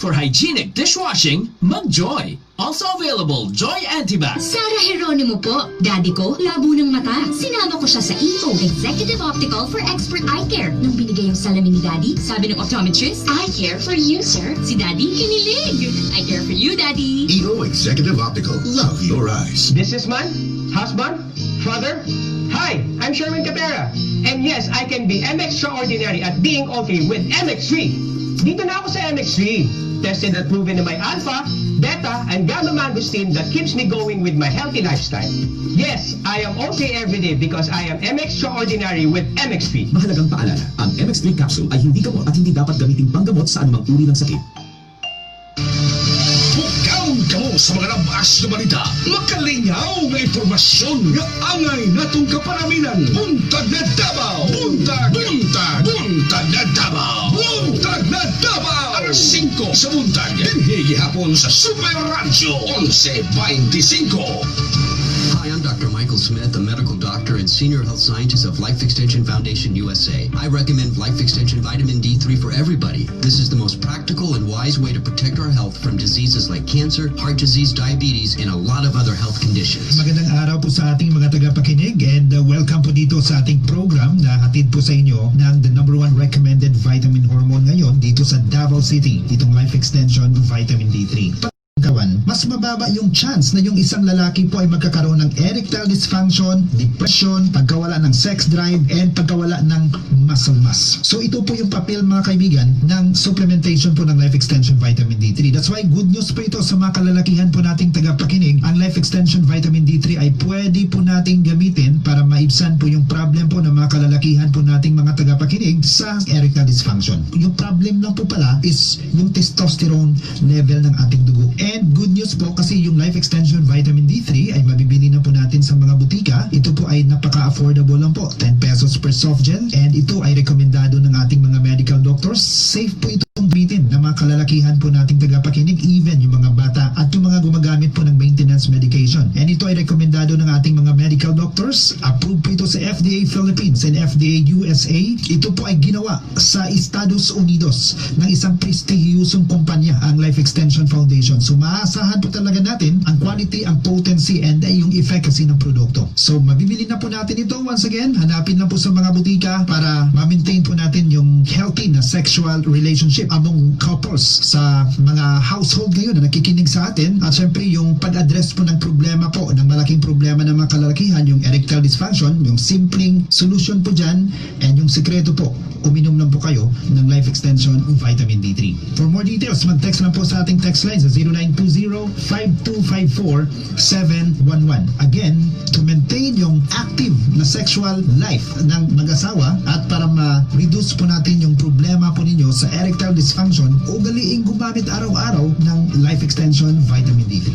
For hygienic dishwashing, mag-Joy. Also available, Joy Antibac. Sarah Geronimo po. Daddy ko, labo ng mata. Sinama ko siya sa EO, Executive Optical for Expert Eye Care. Nung binigay yung salamin ni Daddy, sabi ng optometrist, "I care for you, sir." Si Daddy, kinilig. I care for you, Daddy. EO Executive Optical. Love your eyes. Businessman, husband, father. Hi, I'm Sherwin Capera. And yes, I can be M extraordinary at being okay with MX3. Dito na ako sa MX3. Tested and proven na may alpha, beta, and gamma mangosteen that keeps me going with my healthy lifestyle. Yes, I am okay every day because I am M extraordinary with MX3. Mahalagang paalala, ang MX3 capsule ay hindi gamot at hindi dapat gamiting panggamot sa anumang uri ng sakit. Pukaw kamo sa mga labas na balita. Makalingaw nga impormasyon nga angay natong kapanaminan. Buntag na Davao. Buntag, buntag, buntag na Davao. Buntag na Davao. Alas 5 sa buntag. Dinhi gihapon sa Super Radio 1125. Hi, I'm Dr. Michael Smith, a medical doctor and senior health scientist of Life Extension Foundation USA. I recommend Life Extension Vitamin D3 for everybody. This is the most practical and wise way to protect our health from diseases like cancer, heart disease, diabetes, and a lot of other health conditions. Magandang araw po sa ating mga tagapakinig and welcome po dito sa ating program na hatid po sa inyo ng the number one recommended vitamin hormone ngayon dito sa Davao City, itong Life Extension Vitamin D3. Kawan, mas mababa yung chance na yung isang lalaki po ay magkakaroon ng erectile dysfunction, depression, pagkawala ng sex drive, and pagkawala ng muscle mass. So ito po yung papel, mga kaibigan, ng supplementation po ng Life Extension Vitamin D3. That's why good news po ito sa mga kalalakihan po nating tagapakinig. Ang Life Extension Vitamin D3 ay pwede po nating gamitin para maibsan po yung problem po ng mga kalalakihan po nating mga tagapakinig sa erectile dysfunction. Yung problem lang po pala is yung testosterone level ng ating dugo. And good news po kasi yung Life Extension Vitamin D3 ay mabibili na po natin sa mga butika. Ito po ay napaka-affordable lang po, 10 pesos per soft gel. And ito ay rekomendado ng ating mga medical doctors. Safe po itong gamitin ng mga kalalakihan po nating tagapakinig, even yung mga bata at yung mga gumagamit po ng maintenance medication. And ito ay rekomendado ng ating mga medical doctors. Approved po ito sa FDA Philippines and FDA USA. Ito po ay ginawa sa Estados Unidos ng isang prestihiyosong kumpanya, ang Life Extension Foundation. So maaasahan po talaga natin ang quality, ang potency, and yung efficacy ng produkto. So mabibili na po natin ito once again. Hanapin lang po sa mga butika para ma-maintain po natin yung healthy na sexual relationship among couples sa mga household ngayon na nakikinig sa atin. At syempre yung pag-address po ng problema po, ng malaking problema ng mga kalalakihan, yung erectile dysfunction, yung simpleng solution po dyan and yung sikreto po, uminom lang po kayo ng Life Extension Vitamin D3. For more details, mag-text lang po sa ating text line sa 0920-5254-711. Again, to maintain yung active na sexual life ng mag-asawa at para ma-reduce po natin yung problema po ninyo sa erectile dysfunction, ugaliing gumamit araw-araw ng Life Extension Vitamin D3.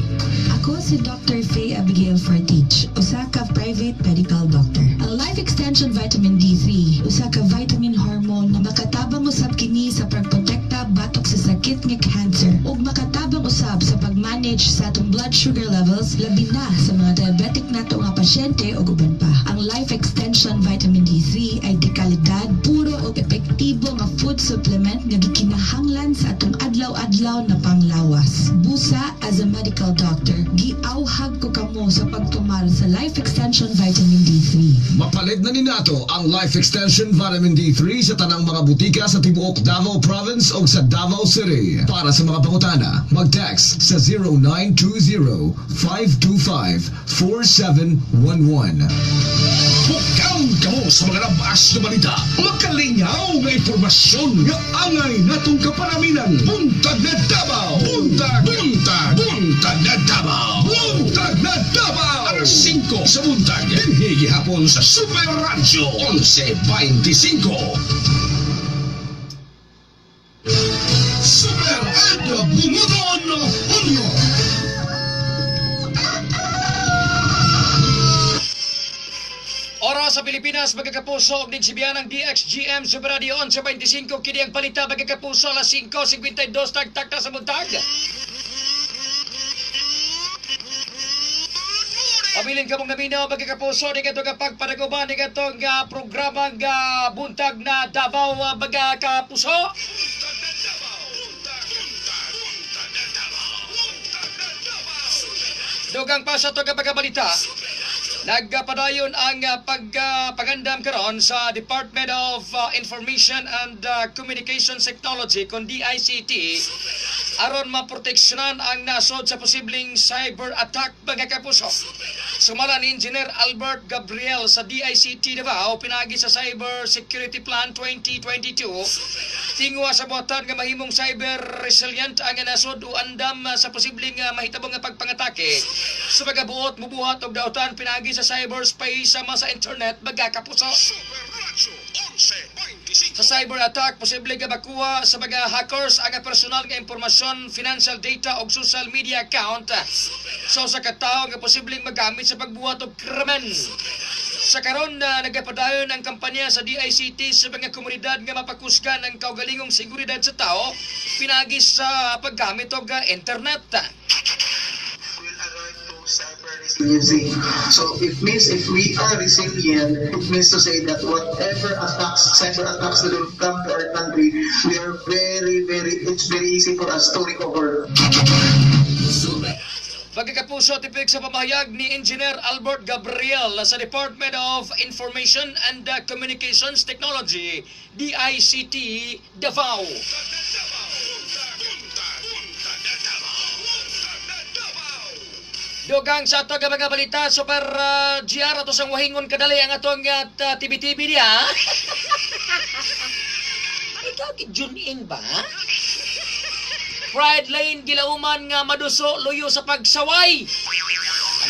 Ako si Dr. Faye Abigail Fortich, usa ka private medical doctor. Ang Life Extension Vitamin D3, usa ka vitamin hormone na makatabang usab kini sa pagprotekta batok sa sakit nga cancer ug makatabang usab sa pag-manage sa atong blood sugar levels, labi na sa mga diabetic nato nga pasyente ug uban pa. Ang Life Extension Vitamin D3 ay dekalidad, puro ug epektibo. nga food supplement nga gikinahanglan sa atong adlaw-adlaw na panglawas. Busa, as a medical doctor, giawhag ko kamo sa pagtumar sa Life Extension Vitamin D3. Mapalit na ni nato ang Life Extension Vitamin D3 sa tanang mga butika sa tibuok Davao Province o sa Davao City. Para sa mga pangutana, mag-text sa 0920-525-4711. Bukaon kamo sa mga labas na balita, makalingaw nga impormasyon nga angay natong kapanaminan. Buntag na Davao! Buntag! Buntag! Buntag na Davao! Buntag na Davao! Alas 5 sa buntag, dinhi gihapon sa Super Radyo 11:25. Super Ed Bunguton Unyo! Oras sa Pilipinas, magkakapuso og nigsibihan ang DXGM Super Radio 11:25, kini ang balita, magkakapuso, alas 5:52 tagtak na sa buntag. Pabilin ka mong naminaw, magkakapuso, ni katong pagpanaguban ni katong programa nga Buntag na Davao, magkakapuso. Dugang pa sa itong pagkabalita, nagpadayon ang pagpagandam karon sa Department of Information and Communications Technology kon DICT aron maproteksyonan ang nasod sa posibleng cyber attack, mga kapuso. Sumala ni Engineer Albert Gabriel sa DICT Davao, pinagi sa Cyber Security Plan 2022, tingwa sa buhatan nga mahimong cyber resilient ang nasod o andam sa posibleng mahitabong nga pagpangatake sa pagabuot mubuhat og dautan pinagi sa cyberspace sama sa internet, mga kapuso. Sa cyber attack, posible nga makuha sa mga hackers ang personal nga impormasyon, financial data ug social media account sa usa ka tawo nga posibleng magamit sa pagbuhat og krimen. Sa karon na nagapadayon ang kampanya sa DICT sa mga komunidad nga mapakusgan ang kaugalingong seguridad sa tao pinagi sa paggamit og internet. Resiliency. So it means if we are resilient, it means to say that whatever attacks, cyber attacks that will come to our country, we are very, very, it's very easy for us to recover. Pagkakapuso, tipik sa pamahayag ni Engineer Albert Gabriel sa Department of Information and Communications Technology, DICT Davao. Dugang sa ato nga mga balita, Super GR, ato sang wahingon kadali ang atong TV-TV niya. Ikaw, tune in ba? Pride Lane, gilauman nga maduso, luyo sa pagsaway.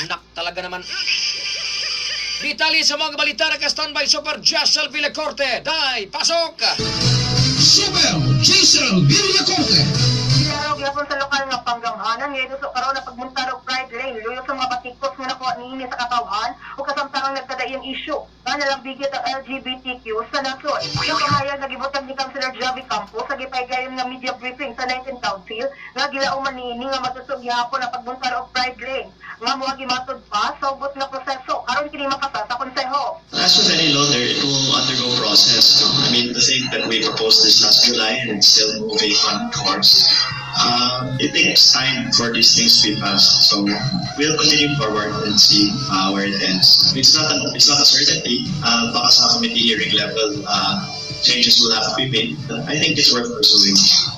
Anak talaga naman. Detalye sa mga balita, naka-standby Super Jessel Villacorte. Dai, pasok! Super Jessel Villacorte! Kilaro gyapon sa lokal nga panggamhanan nga iduso karon na pagmuntar og Pride Lane luyo sa mga batikos nga nakuha niini sa katawhan ug kasamtangang nagkadaiyang issue nga nalambigit ang LGBTQ sa nasod. Yung pamahayag nagibutang ni Councilor Javi Campos sa gipaygayon nga media briefing sa 19 Council nga gilauman niini nga matusog gihapon ang pagmuntar og Pride Lane nga moa gimatod pa sa ugot nga proseso aron kini mapasa sa konseho. As with any law, there it will undergo process. No? I mean, the thing that we proposed this last July and it's still moving on course. It takes time for these things to be passed, so we'll continue forward and see where it ends. It's not a certainty. Baka sa committee hearing level, changes will have to be made. But I think it's worth pursuing.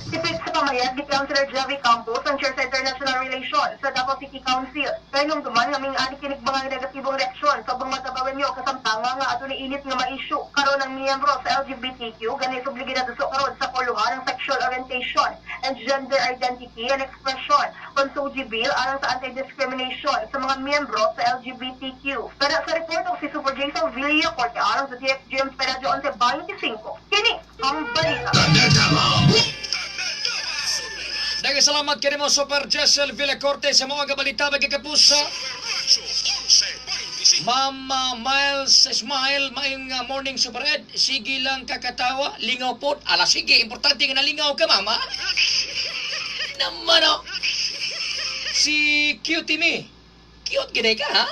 Tipik sa pamayag ni Councilor Javi Campos ang chair sa International Relations sa Davao City Council. Kay nung duman nga ming-ani kinig mga negatibong reaksyon sa ubang mga Davaoenyo kasamtanga nga adunay init nga ma-issue karon ang miyembro sa LGBTQ gani subli ginaduso karon sa kuluhan ang sexual orientation and gender identity and expression kon SOGIE Bill alang sa anti-discrimination sa mga miyembro sa LGBTQ. Pero sa report og si Super Jason Villacorte alang sa DXGM Radyo 11:25. Kini ang balita. Daghang salamat kanimo Super Jessel Villacorte sa mga balita, mga kapuso. Ma'am Miles Smile, maayong morning, Super Ed. Sige lang kakatawa, lingaw po. Ala sige, importante nga nalingaw ka, mama. Naman oh. Si Cutie Me. Cute gini ka, ha?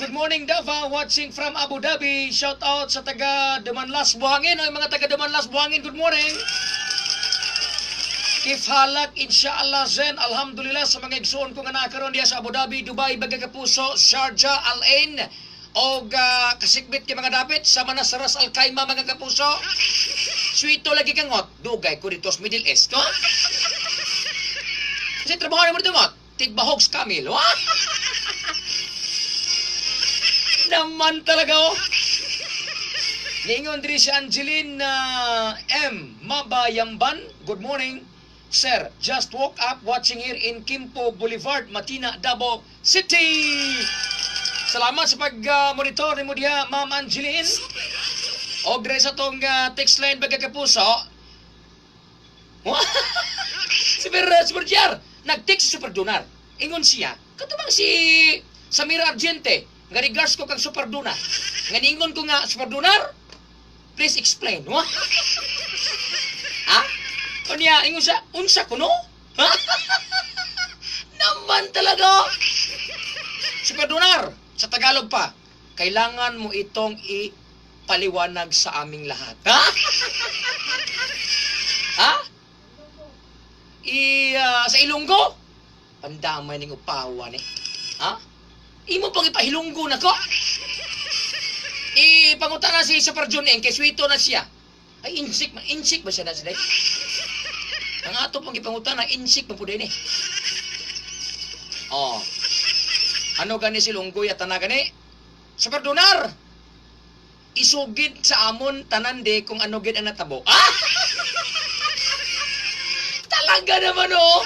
Good morning, Davao, watching from Abu Dhabi. Shout out sa taga Dumanlas Buhangin. Oy, mga taga Dumanlas Buhangin, good morning. Kif halak, inshallah zen, alhamdulillah sa mga igsuon ko nga nakaroon diya sa Abu Dhabi, Dubai, Bagay Kapuso, Sharjah, Al Ain, og kasikbit kay mga dapit sa Manasaras Al Khaimah, mga kapuso. Sweeto lagi kang ngot, dugay ko dito sa Middle East, no? Kasi trabaho naman dito ngot, tigbahog sa camel, wa? Naman talaga, oh. Niingon diri si Angeline M. Mabayamban. Good morning. Sir, just woke up watching here in Kimpo Boulevard, Matina, Davao City. Salamat sa pag-monitor nimo diha, Ma'am Angeline. Og diri sa tong text line, baga kapuso. Super Jar, nag-text si Super Donar. Ingon siya, katubang si Samira Argente, nga regards ko kang Super Donar. Nga niingon ko nga, Super Donar, please explain. Wah? Ha? Unya, ingon siya, unsa ko no? Ha? Naman talaga. Super Donar, sa Tagalog pa, kailangan mo itong ipaliwanag sa aming lahat. Ha? Ha? Sa Ilonggo? Pandamay ning upawan eh. Ha? Imo pang ipahilonggo na ko? Ipanguta na si Super Jun Eng, kay sweeto na siya. Ay, insik, insik ba siya na sila? Ang ato pang ipanguta na, insik ba po din eh. Oh. Ano gani si Lunggoy at tanan gani? Super Donar! Isugid sa amon tanan de kung ano gid ang natabo. Ah! Talaga naman oh!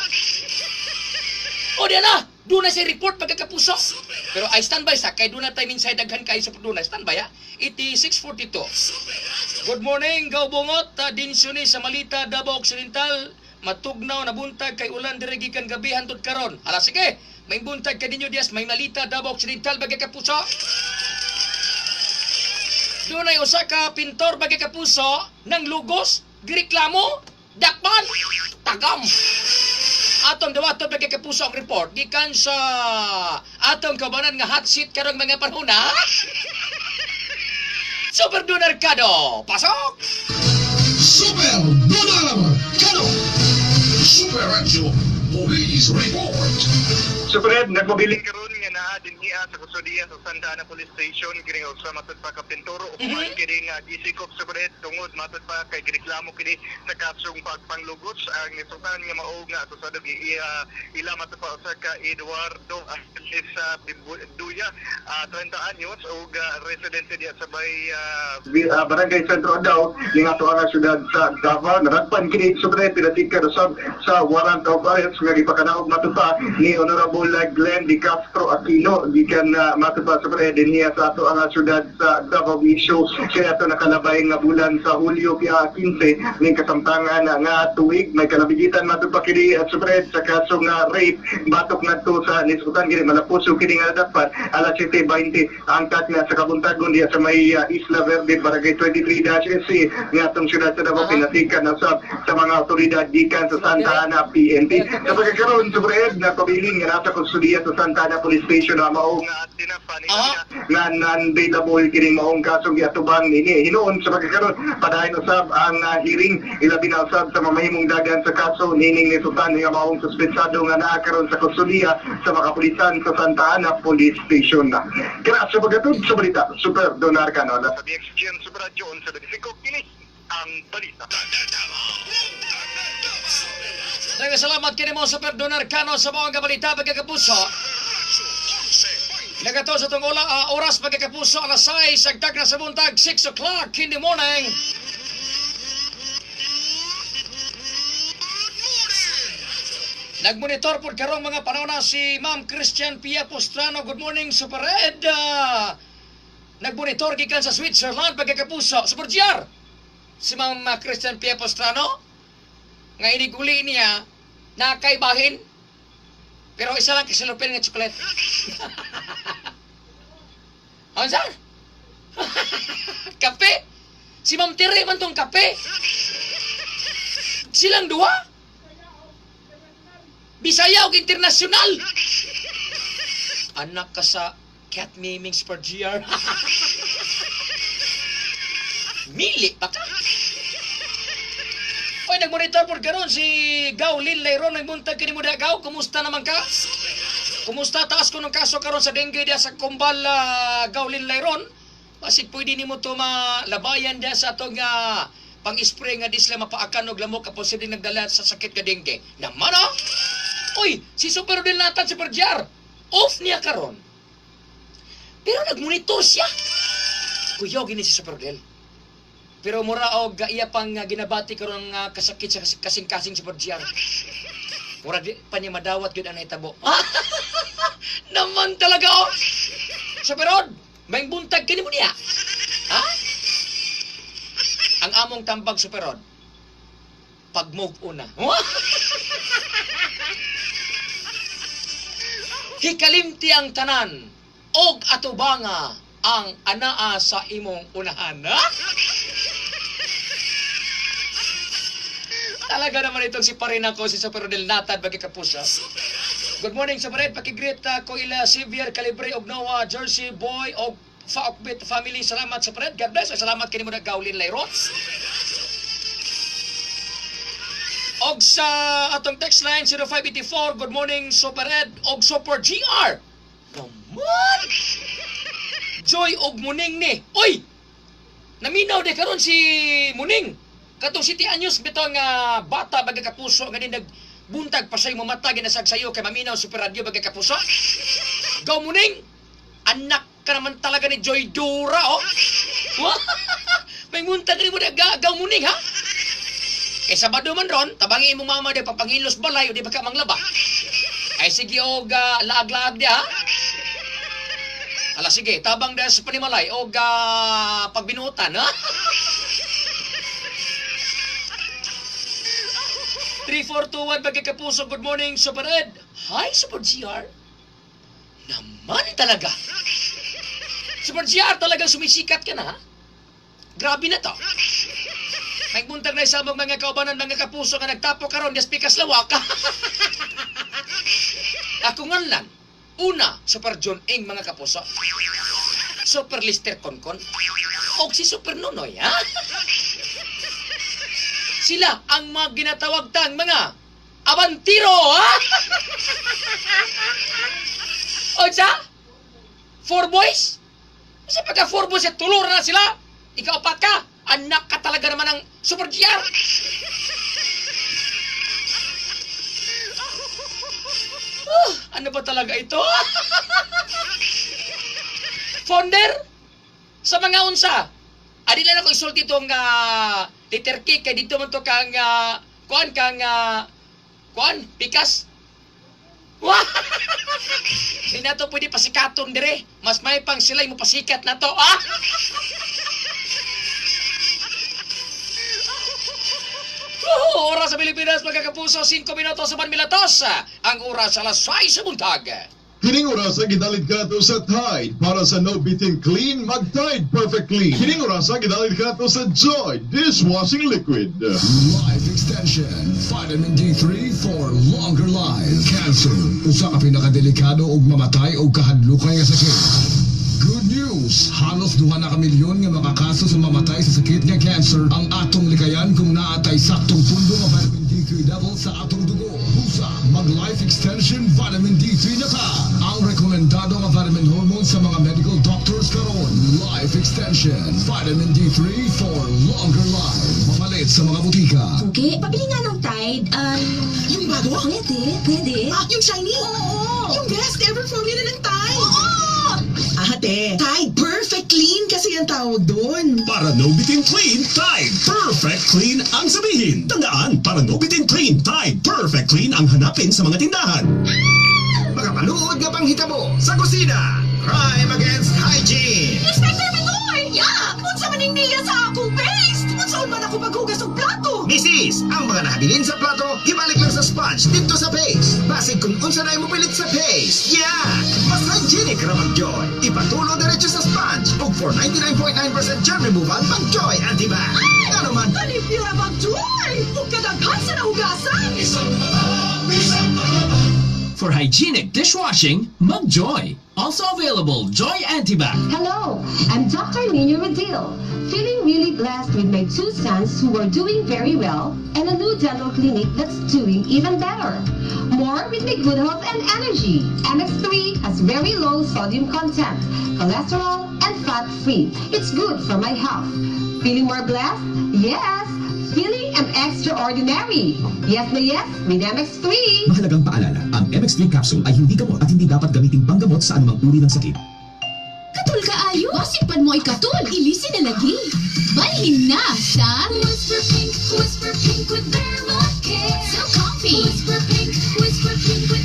O di na! Doon na siya report pagkakapuso. Pero I stand by sa kay doon na time inside daghan kayo sa doon na stand by ha. Iti 6:42. Good morning, Gaw Bungot, dinsyo ni sa Malita, Davao Occidental. Matugnaw na buntag kay ulan diri gikan gabi hantod karon. Ala sige, may buntag ka ninyo dias may Malita, Davao Occidental pagkakapuso. Doon ay usa ka pintor pagkakapuso ng lugos, gireklamo, dakpan, tagam. Atong dawaton pagkakapuso ang report gikan sa atong kabanan nga hot seat karong mga panahon ha. Super Donar Kado, pasok! Super Donar Kado! Super Radio Police Report! Super Ed, nagpabiling karon nga naa dinhiya sa kustodiya sa Santa Ana Police Station kini usa matud pa ka pintoro uban kini nga gisikop, Super Ed, tungod matud pa kay gireklamo kini sa kasong pagpanglugos ang nisutan nga mao nga akusado gi ila matud pa usa ka Eduardo Angeles sa Duya, 30 anyos ug residente diya sa may Barangay Sentro Adao ning ato ang syudad sa Davao. Naradpan kini, Super Ed, pinatikar usab sa warrant of arrest nga gipakanaog matud pa ni Honorable Glenn De Castro Aquino gikan na matud pa, Super Ed, dinhiya sa ato ang syudad sa Davao. Issue kaya ato nakalabay nga bulan sa Hulyo kaya 15 ning kasamtangan nga tuig. May kalabigitan matud pa kini at Super Ed sa kaso nga rape batok ngadto sa nisgutan kini malapuso kini nga dapat alas 7:20 ang nga sa kabuntagon diya sa may Isla Verde, Barangay 23-SC nga atong syudad sa Davao. Pinatikan na sab sa mga otoridad gikan sa Santa Ana PNP. Sa pagkakaroon, Super Ed, na pabiling nga nasa kustodiya sa Santa Ana Police Station na mao nga non-bailable kining maong kasong giatubang nini. Hinuon sa pagkakaroon padayon usab ang hearing ilabi na usab sa mamahimong dagan sa kaso nining ni Sultan nga maong suspensado nga naa karon sa kustodiya sa mga kapulisan sa Santa Ana Police Station. Kaya sa pagkatud sa balita, Super Donar Cano. Sa BXGM Super Radio 11.5, kini ang balita. Daghang salamat kini mo Super Donar Cano sa mga balita pagkakapuso. Nagato sa tong oras pagkakapuso alas 6 agtag na sa buntag, 6 o'clock in the morning. Nagmonitor po karong mga panahon na si Ma'am Christian Pia Postrano. Good morning, Super Ed. Nagmonitor gikan sa Switzerland pagkakapuso. Super GR. Si Ma'am Christian Pia Postrano nga iniguli niya na kaibahin pero isa lang kasilupin nga chocolate. Ano sir? Kape? Si Ma'am Tere man tong kape. Silang duha? Bisaya og internasyonal. Anak ka sa Cat miming Super GR. Mili pa ka. Oy, nagmonitor por karon si Gaw Lin Layron, nagbuntag kini mo da Gaw. Kumusta naman ka? Kumusta taas ko ng kaso karon sa dengue diya sa Kumbal, Gaw Lin Layron? Basig pwede nimo to malabayan diya sa atong pang-spray nga di sila mapaakan og lamok ka posibleng nagdala sa sakit ka dengue. Naman oh! Uy, si Super Rodel Nathan, Super GR. Off niya karon. Pero nagmonitor siya. Kuyaw gini si Super Rodel. Pero mura og iya pang ginabati karon nga kasakit sa kasing-kasing Super GR. Mura di pa niya madawat gyud ang nahitabo. Naman talaga oh. Super Rod, may buntag kini mo niya. Ha? Ang among tambag Super Rod, pag-move una. Hikalimti ang tanan og atubanga ang anaa sa imong unahan. Ha? Talaga naman itong si parin ako, si Super Rodel Natad, bagi kapuso. Good morning sa pared, pakigreet ko ila Xavier Calibre og Noah, Jersey Boy og Faokbit Family. Salamat sa pared. God bless. Ay, salamat kini mo na Gaulin Layron. Og sa atong text line 0584, good morning Super Ed og Super GR. Naman! Joy og Muning ni. Uy! Naminaw de karon si Muning. Katong City Anyos bitaw nga bata bagay kapuso nga din nagbuntag pa sa'yo mamata ginasag sayo kay maminaw Super Radio bagay kapuso. Gaw Muning, anak ka naman talaga ni Joy Dura oh. May muntag rin mo na gaw Muning ha. Kay Sabado man ron, tabangi imong mama di papangilos balay o di ba ka manglaba. Ay sige og laag-laag di ha. Ala sige, tabang da sa panimalay og pagbinuotan ha. 3421 bagay kapuso, good morning Super Ed. Hi Super GR. Naman talaga. Super GR, talagang sumisikat ka na ha. Grabe na to. Nagbuntag na isa mong mga kaubanan, mga kapuso nga nagtapo karon des pikas lawak. Ako nga lang. Una, Super John Eng mga kapuso. Super Lister Konkon. Og si Super Nonoy, ha? Sila ang mga ginatawag tang mga abantiro, ha? O siya? Four boys? Kasi pagka four boys, tulor na sila. Ikaw apat ka. Anak ka talaga naman ng Super GR. Oh, ano ba talaga ito? Founder? Sa mga unsa? Adi lang ako isulti itong letter K kay dito man to kang kuan kang kuan pikas. Wah! Hindi na to pwede pasikaton dire. Mas may pang sila mo pasikat na to. Ah! Woohoo! Oras sa Pilipinas, mga kapuso, 5 minuto sa Manmilatos. Ang oras alas 6 sa buntag. Kining orasa gidalid ka sa Tide para sa no bitin clean, mag Tide Perfect Clean. Kining orasa gidalid ka sa Joy Dishwashing Liquid. Life Extension Vitamin D3 for longer life. Cancer, usa ka pinakadelikado og mamatay og kahadlokay nga sakit. Good news! Halos 2 na ka milyon nga makakaso sa mamatay sa sakit nga cancer ang atong likayan kung naatay saktong pundo nga vitamin D3 level sa atong dugo. Busa, mag Life Extension Vitamin D3 na ka! Ang rekomendado nga vitamin hormone sa mga medical doctors karon. Life Extension Vitamin D3 for longer life. Mapalit sa mga butika. Okay, pabili nga ng Tide. Yung bago? Pwede, pwede. Ah, yung shiny? Oo. Yung best ever formula ng Tide. Oo! Ate, Tide Perfect Clean kasi ang tawag doon. Para no bitin clean, Tide Perfect Clean ang sabihin. Tandaan, para no bitin clean, Tide Perfect Clean ang hanapin sa mga tindahan. Mga maluod nga panghitabo sa kusina. Crime against hygiene. Inspector Minoy! Ya! Unsa man ning niya sa akong paste? Unsaon man ako paghugas og plato? Misis, ang mga nahabilin sa plato, ibalik lang sa sponge dito sa paste. Basig kung unsa na imo pilit sa paste. Yeah! Mas hygienic ra mag-Joy. Ipatulo diretso sa sponge ug for 99.9% germ removal mag-Joy Antibac. Ano man? Kalimpyo ra mag-Joy! Ug kadaghan sa nahugasan! For hygienic dishwashing, mag-Joy. Also available, Joy Antibac. Hello, I'm Dr. Nino Rodil. Feeling really blessed with my two sons who are doing very well and a new dental clinic that's doing even better. More with my good health and energy. MX3 has very low sodium content, cholesterol, and fat-free. It's good for my health. Feeling more blessed? Yes! Feeling I'm extraordinary. Yes na yes with MX3. Mahalagang paalala, ang MX3 capsule ay hindi gamot at hindi dapat gamiting panggamot sa anumang uri ng sakit. Katul kaayo. Basig pan mo ay katul. Ilisin na lagi. Balhin na sa Whisper Pink with Dermacare. So comfy. Whisper Pink with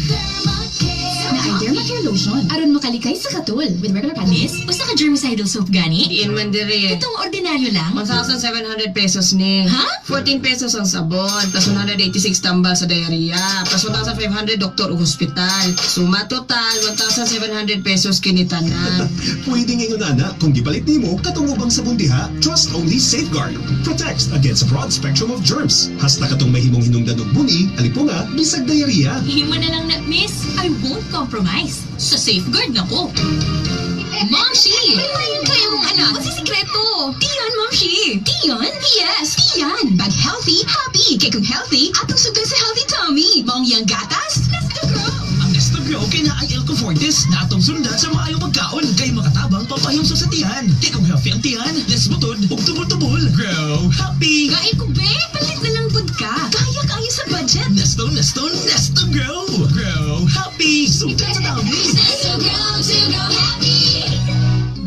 Dermacare. Naay Dermacare lotion. Aron makalikay sa katul with regular pads. Miss, usa ka germicidal soap gani? Diin man diri. Itong ordinaryo lang? 1,700 pesos ni. Ha? 14 pesos ang sabon, plus 186 tambal sa diarrhea, plus 1,500 doktor ug hospital. Suma total, 1,700 pesos kini tanan. Pwedeng ingon ana kung gipalit nimo katong ubang sabon diha, trust only Safeguard. Protects against a broad spectrum of germs. Hasta katong mahimong hinungdan og buni, alipunga, bisag diarrhea. Himo na lang na, miss. I won't compromise. Sa Safeguard na ko. Momshi! Paypayan kayo mong anak. What's sikreto? Tiyan, Momshi! Tiyan? Yes, tiyan! Bag healthy, happy! Kay kung healthy, atong sugdan sa healthy tummy. Maong iyang gatas, let's go grow! Ang Nesto Grow kay naay Elco Fortis na atong sundan sa maayong pagkaon kay makatabang pampahimso sa tiyan. Kay kung healthy ang tiyan, less butod ug tubol-tubol. Grow happy! Gae ko, be! Palit na lang pud ka. Kaya kaayo sa budget. Nesto, Nesto, Nesto Grow! Grow happy! Sugdan sa tummy! Nesto Grow to grow happy!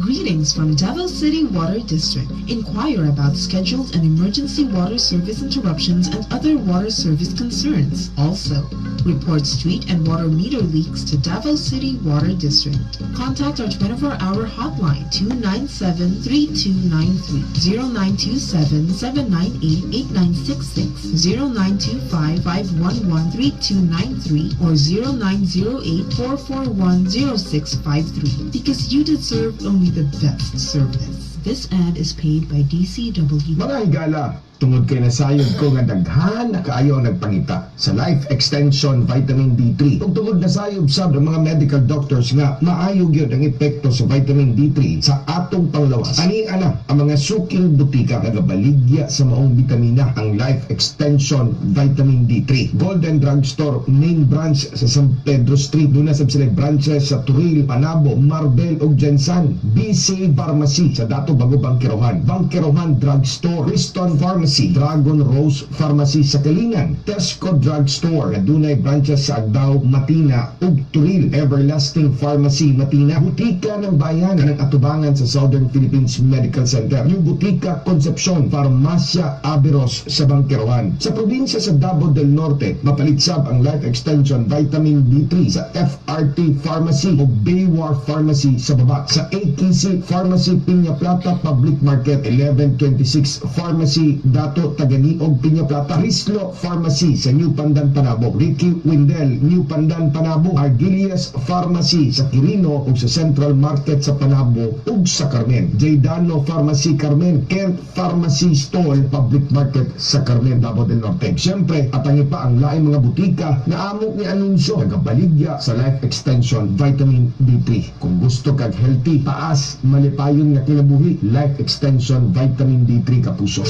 Greetings from Davao City Water District. Inquire about scheduled and emergency water service interruptions and other water service concerns. Also, report street and water meter leaks to Davao City Water District. Contact our 24-hour hotline 297-3293, 0927-798-8966, 0925-511-3293, or 0908-441-0653, because you deserve only the best service. This ad is paid by DCW. Mga higala, tungod kay nasayod ko nga daghan na kaayo ang nagpangita sa Life Extension Vitamin D3. Ug tungod nasayod sab ng mga medical doctors nga maayo gyud ang epekto sa vitamin D3 sa atong panglawas. Ani ana ang mga suking butika nagabaligya sa maong bitamina, ang Life Extension Vitamin D3. Golden Drugstore main branch sa San Pedro Street. Duna sab sila branches sa Toril, Panabo, Marbel ug GenSan. BC Pharmacy sa Dato Bago Bangkerohan, Bangkerohan Drugstore, Riston Pharmacy, Dragon Rose Pharmacy sa Kalingan, Tesco Drugstore nga dunay branches sa Agdao, Matina ug Toril, Everlasting Pharmacy Matina, Butika ng Bayan kanang atubangan sa Southern Philippines Medical Center, New Butika Concepcion, Farmacia Aberos sa Bangkerohan. Sa probinsya sa Davao del Norte, mapalit sab ang Life Extension Vitamin D3 sa FRT Pharmacy o Baywar Pharmacy sa baba, sa ATC Pharmacy Piña Plata Public Market, 1126 Pharmacy Dato Taganiog Piña Plata, Rislo Pharmacy sa New Pandan Panabo, Ricky Windel New Pandan Panabo, Argilias Pharmacy sa Quirino ug sa Central Market sa Panabo ug sa Carmen, Jaydano Pharmacy Carmen, Kent Pharmacy Stall Public Market sa Carmen, Davao del Norte. Siyempre, atangi pa ang laing mga butika na amok ni anunsyo nagabaligya sa Life Extension Vitamin D3. Kung gusto kag healthy, paas, malipayon nga kinabuhi, Life Extension Vitamin D3, kapuso.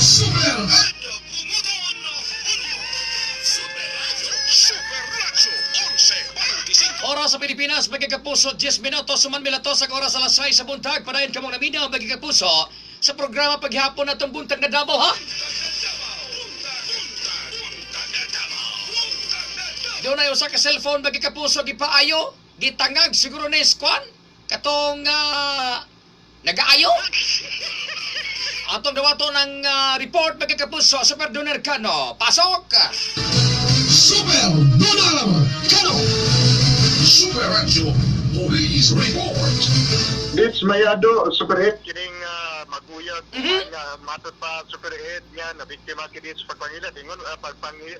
Super Super Radyo 11:25. Oras sa Pilipinas, magkakapuso, 10 minutos, suman milatos ang oras alas 6 sa buntag. Padayon kamong naminaw, magkakapuso, sa programa paghapon na itong buntag na Davao, ha? Doon ay usa ka cellphone, magkakapuso, gipaayo, gitangag siguro na iskwan, katong nagaayo. Atong dawato ng report, magkakapuso, Super Doner Kano. Pasok! Super Donar Kano. Super Radyo Police Report. Ditch Mayado, Super Hit, kining mag uyab nga matod pa, Super Ed, nga na biktima kini sa pagpangilad ingon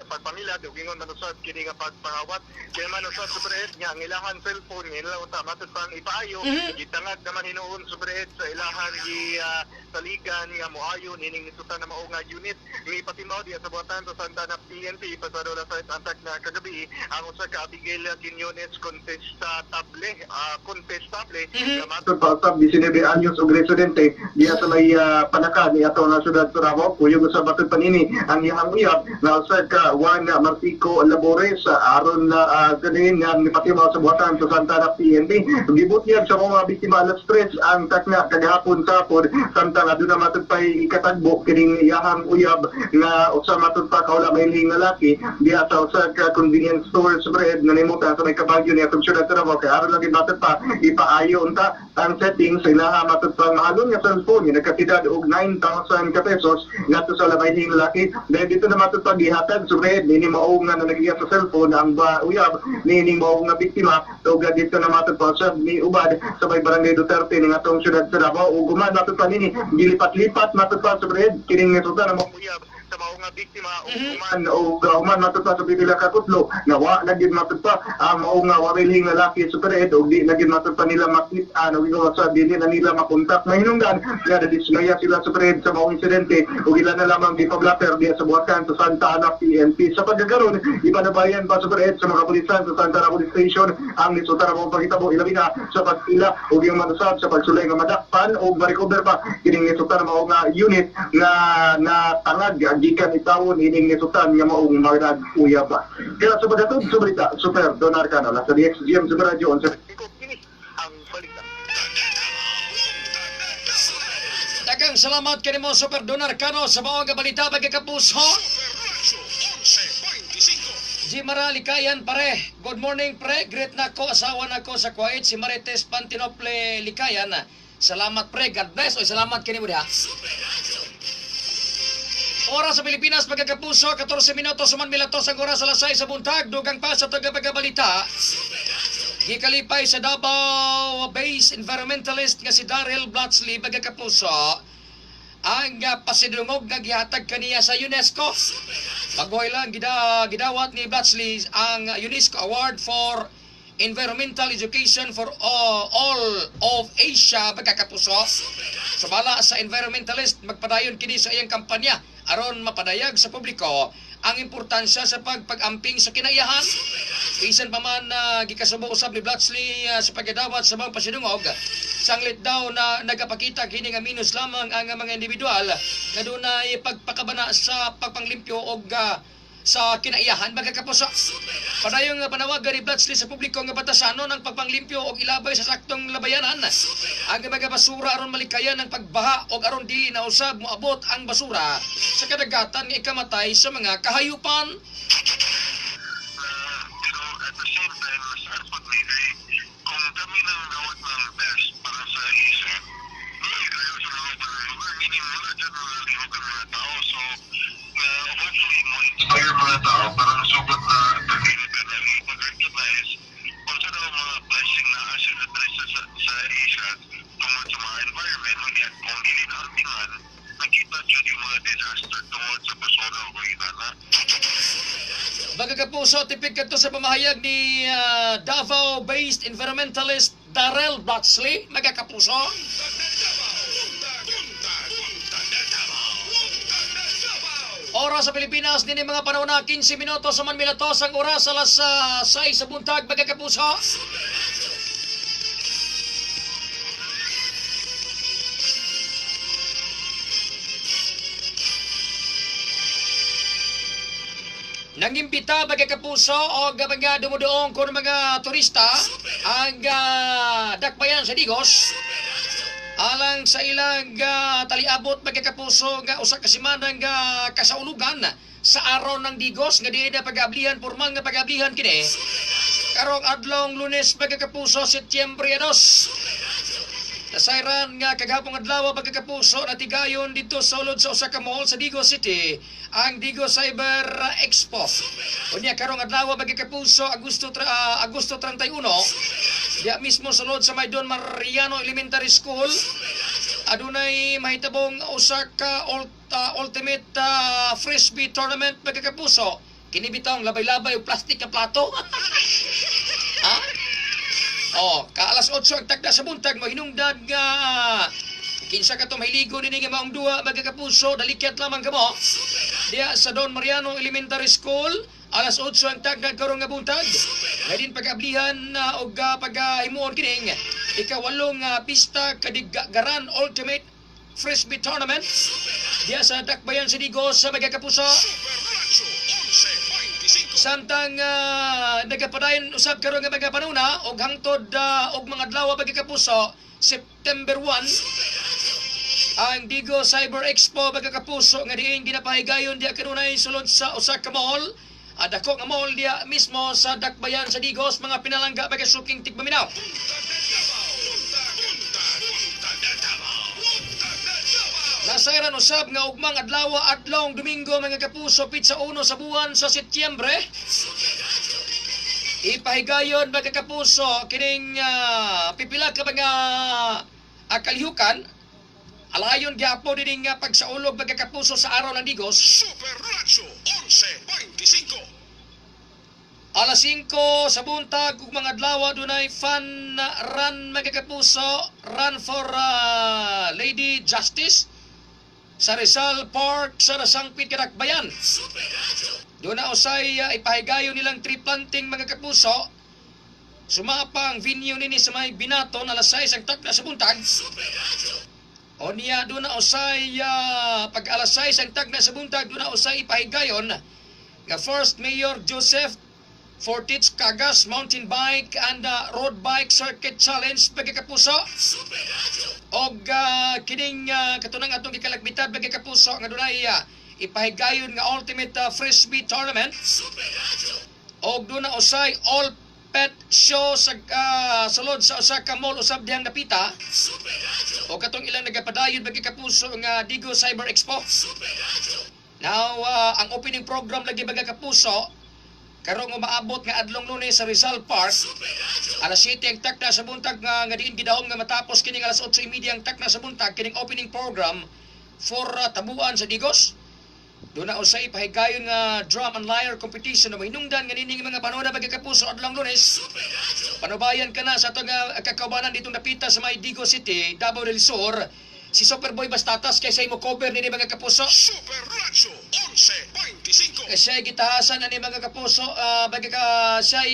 pagpangilad ug ingon man usab kini nga pagpangawat kay man usab, Super Ed, nga ang ilahan cellphone nga ila unta matod pang ipaayo gitangag naman hinuon, Super Ed, sa ilahan gi saligan nga moayo nining nisutan na mao nga unit. Mipatimaw diya sa buhatan sa Santa Ana PNP pasado alas 6 antak na kagabi ang usa ka Abigail Quinones Contestable nga matod pa usab 19 anyos og residente diya sa may Panacan ni ato nga syudad sa Davao. Kuyog sa matod pa nini ang iyang uyab nga usa ka Juan Martico Labores aron na ganin nga nipatimaw sa buhatan sa Santa Ana PNP. Gibutyag sa mga biktima alas 3 ang takna kagahapon sapod samtang aduna matod pay ikatagbo kining iyahang uyab nga usa matod pa ka wala mailhing lalaki diya sa usa ka convenience store sa Bread nga nimuta sa may Kabagyo ni atong syudad sa Davao kay aron lagi matod pa ipaayo unta ang setting sa ilaha matod pa mahalon nga cellphone nga nagkatidad og 9,000 ka pesos ngadto sa lamayhing lalaki. Dahil dito na matod pa gihatag sa Bread nini mao nga na nagiya sa cellphone ang ba uyab nining mao nga biktima ug dito na matod pa sa ni ubad sa may Barangay Duterte ning atong syudad sa Davao ug human matod pa nini gilipat-lipat matod pa sa Bread kining nisutan ang mao uyab sa mao nga biktima ug human og human matod pa sa pipila ka kutlo nga wa na gyud matod pa ang mao nga wawilhing lalaki sa Bread ug di na gyud matod pa nila makit-an ug ingon sa dili na nila makontak. Mahinungdan nga nadismaya sila sa Bread sa maong insidente ug ila na lamang gipablater diya sa buhatan sa Santa Ana PNP. Sa pagkakaroon, ipanabayan pa sa Bread sa mga kapulisan sa Santa Ana Police Station ang nisutan ang maong pagitabo, ilabi na sa pagpila ug yung manusab sa pagsulay nga madakpan o ma-recover pa kining nisutan mao nga unit nga na tangag gikan itawon ining nisutan nga maong mga uyab. Kaya sa paghatod sa balita, Super Don Arcano sa DXGM Super Radio on ang balita. Daghang salamat kanimo, Super Don Arcano, sa mao nga balita, pagkakapuso. G. Mara Likayan pare. Good morning pre. Great na ko asawa na ko sa Kuwait si Marites Pantinople Likayan. Salamat pre. God bless. Oy, salamat kanimo diha. Oras sa Pilipinas, pagkakapuso, 14 minuto suman milatos ang oras alas 6 sa buntag, dugang pa sa tagapagabalita. Gikalipay sa Davao-based environmentalist nga si Daryl Blatchley, pagkakapuso, ang pasidungog nga gihatag kaniya sa UNESCO. Bagoy lang gidawat ni Blatchley ang UNESCO Award for Environmental Education for all of Asia, pagkakapuso. Sumala sa environmentalist, magpadayon kini sa iyang kampanya aron mapadayag sa publiko ang importansya sa pagpag-amping sa kinaiyahan. Bisan pa man na gikasubo usab ni Blatchley sa pagdawat sa mga pasidungog, sanglit daw na nagapakita kini nga minus lamang ang mga individual nga dunay pagpakabana sa pagpanglimpyo og sa kinaiyahan, magkakapuso. Padayong nga panawagan ni Blatchley sa publiko nga batasanon ang pagpanglimpyo og ilabay sa saktong labayanan ang mga basura aron malikayan ang pagbaha og aron dili na usab moabot ang basura sa kadagatan nga ikamatay sa mga kahayupan. Pero at the same time, mas dapat may kay kung kami nang gawat ng best para sa isa, hindi kayo sa mga ibang lugar, meaning wala dyan mga lihok ang mga tao. So, na hopefully mo inspire mga tao para sugot na pag-init na ipag-recognize kung sa daw mga blessing na sila sa Asia tungod sa mga environment, hindi at kung dili na ampingan, nakita dyan yung mga disaster tungod sa basura o iba na. Mga kapuso, tipik kadto sa pamahayag ni Davao-based environmentalist Darrell Blatchley, mga kapuso. Oras sa Pilipinas, nini mga panahon na 15 minuto sa Manmilatos ang oras alas 6 sa buntag, mga kapuso. Nangimbita, mga kapuso, o mga dumudoong kun mga turista ang dakbayan sa Digos alang sa ilang taliabot, mga kapuso, nga usa ka semana nga kasaulugan sa araw ng Digos nga di na pag-ablihan, formal nga pag-ablihan kini karong adlong Lunes, mga kapuso, Setyembre 2. Nasayran nga kagahapong adlaw, mga kapuso, natigayon dito sa sulod sa usa ka mall sa Digos City ang Digos Cyber Expo. Unya karong adlaw, mga kapuso, Agosto 31, diya mismo sulod sa May Don Mariano Elementary School Adunay mahitabong usa ka ultimate frisbee tournament, mga kapuso. Kini bitawng labay-labay og plastic nga plato. Ha? Oh, ka alas 8 ang tagda sa buntag, mahinungdan nga kinsa ka to mahiligo dinhi nga maong duwa, mga kapuso, dalikyat lamang kamo diya sa Don Mariano Elementary School, alas 8 ang tagda karon nga buntag. Ngayon pag-ablihan na og paghimuon kining ikawalong pista Kadiggaran Ultimate Frisbee Tournament diya sa Dakbayan sa Digos sa mga kapuso. Samtang nagapadayon usab karon nga mga panuna og hangtod og mga adlaw, mga kapuso, September 1 ang Digos Cyber Expo, mga kapuso, nga diin ginapahigayon diya kanunay sulod sa usa ka mall, dako nga mall diya mismo sa Dakbayan sa Digos, mga pinalangga, mga suking tigpaminaw. Nasayran usab nga ugmang adlaw, adlong Domingo, mga kapuso, pitsa 1 sa buwan sa Setyembre. Ipahigayon, mga kapuso, kining pipila ka mga kalihukan. Alayon gyapon dining pagsaulog, mga kapuso, sa araw ng Digos. Super Radyo 11:25. Alas 5 sa buntag ug mga adlaw dunay fun run, mga kapuso, run for Lady Justice sa Rizal Park sa Nasangpit, Kadakbayan. Doon na usay ipahigayon nilang tree planting, mga kapuso. Sumapa ang venue nini sa may Binaton, alas 6 ang takna sa buntag. O niya doon na usay pag alas 6 ang tagna sa buntag, doon na usay ipahigayon nga First Mayor Joseph Fortich Cagas Mountain Bike and Road Bike Circuit Challenge, mga kapuso. Og kining katunang atong gikalagbitan, mga kapuso, nga dunay ipahigayon nga Ultimate Frisbee Tournament. Og doon na usay All Pet Show sa sulod sa usa ka mall usab dihang dapita. O katong ilang nagapadayon, mga kapuso, nga Digos Cyber Expo. Now, ang opening program lagi, mga kapuso, karong umaabot nga adlong Lunes sa Rizal Park. Alas 7 ang takna sa buntag nga diin gidahom nga matapos kining alas 8:30 ang takna sa buntag kining opening program for tabuan sa Digos. Doon na usay pahigayon nga drum and lyre competition na mahinungdan nga nining mga panahon, mga kapuso, adlong Lunes. Panubayan ka na sa atong kakaubanan ditong napita sa may Digos City, Davao del Sur. Si Superboy Bastatas kay sa imo cover nini, mga kapuso. Super Radyo 11:25. Kay siya gitahasan ani, mga kapuso, mga ka siya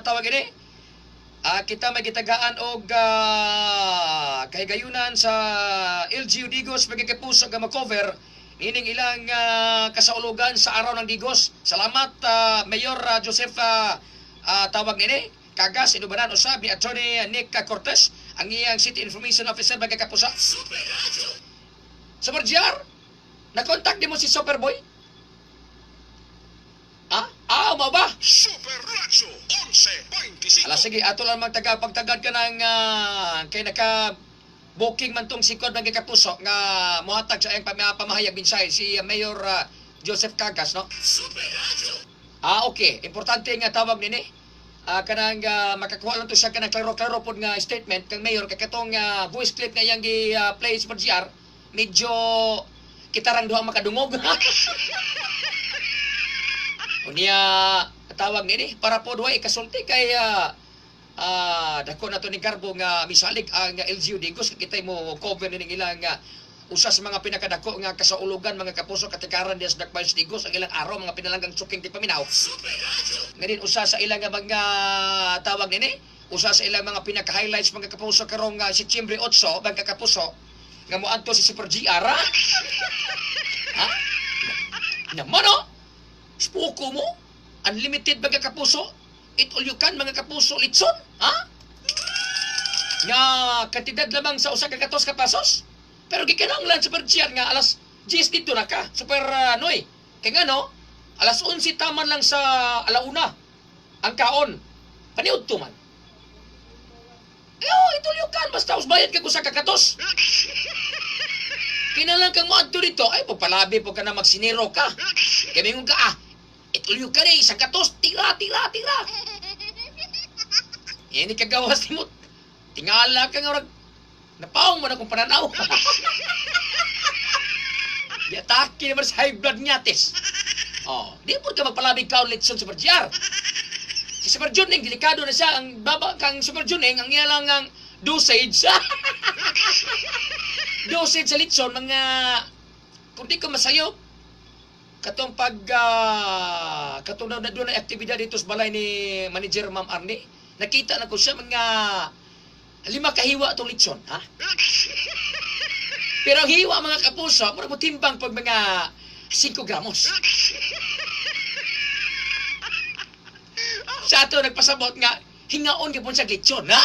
tawag ini. Kita may gitagaan og kahigayunan sa LGU Digos, mga kapuso, nga ma-cover nining ilang kasaulugan sa araw ng Digos. Salamat Mayor Joseph tawag nini Kagas, inubanan usab ni Attorney Nick Cortez ang iyang City Information Officer, mga kapuso. Super GR, na-contact di mo si Superboy? Ah? Ah, mao ba? Super Radyo 11:25. Ala sige, ato lang magtaga pagtagad ka ng kay naka booking man tong sikod, mga kapuso, nga mohatag sa iyang pamahayag mensahe si Mayor Joseph Cagas, no? Ah, okay. Importante nga tawag nini. Kanang makakuha lang to siya kanang klaro-klaro pod nga statement kang mayor kay katong voice clip nga iyang gi play sa GR, medyo kitarang duha makadungog. Unya tawag nini para pod way ikasulti kay dako na to ni Garbo nga misalig ang LGU Digos kitay mo cover nining ilang usa sa mga pinakadako nga kasaulugan, mga kapuso, katikaran diya sa Dakbayan sa Digos, ang ilang araw, mga pinalanggang suking tigpaminaw. Ngayon usa sa ilang nga mga tawag nini, usa sa ilang mga pinaka-highlights, mga kapuso, karong Setyembre 8, mga kapuso, nga moadto si Super GR ha? Ha? Naman oh! Spuko mo? Unlimited, mga kapuso? Eat all you can, mga kapuso, litson? Ha? Nga kantidad lamang sa usa ka katos ka pesos? Pero gikinahanglan, Super GR, nga alas 10 dito na ka, Super Noy. Kaya nga no, alas 11 taman lang sa alauna ang kaon. Paniud to man. Eh, oh, eat all you can. Basta bayad ka usa ka katos. Kinahanglan kang moadto dito, ay pagpalabi po ka na magsiniro ka. Kaya mingon ka ah, eat all you can eh, isang katos, tira, tira, tira. Ini kagawas ni mo. Tingala ka nga, Napaong man akong pananaw. Giatake naman sa high blood niya, tis. Oh, di po ka magpalabig ka litson Super GR. Si Super Juning, delikado na siya. Ang baba kang Super Juning, ang iya lang ang dosage. Dosage sa litson, mga, kung di ko masayop, katong pag, katong na doon na aktibidad dito sa balay ni Manager Ma'am Arnie, nakita na ko siya mga 5 kahiwa itong litson, ha? Pero ang hiwa mga kapuso, mura mo timbang pag mga 5 gramos. Sa ato nagpasabot nga, hingaon ka po sa litson, ha?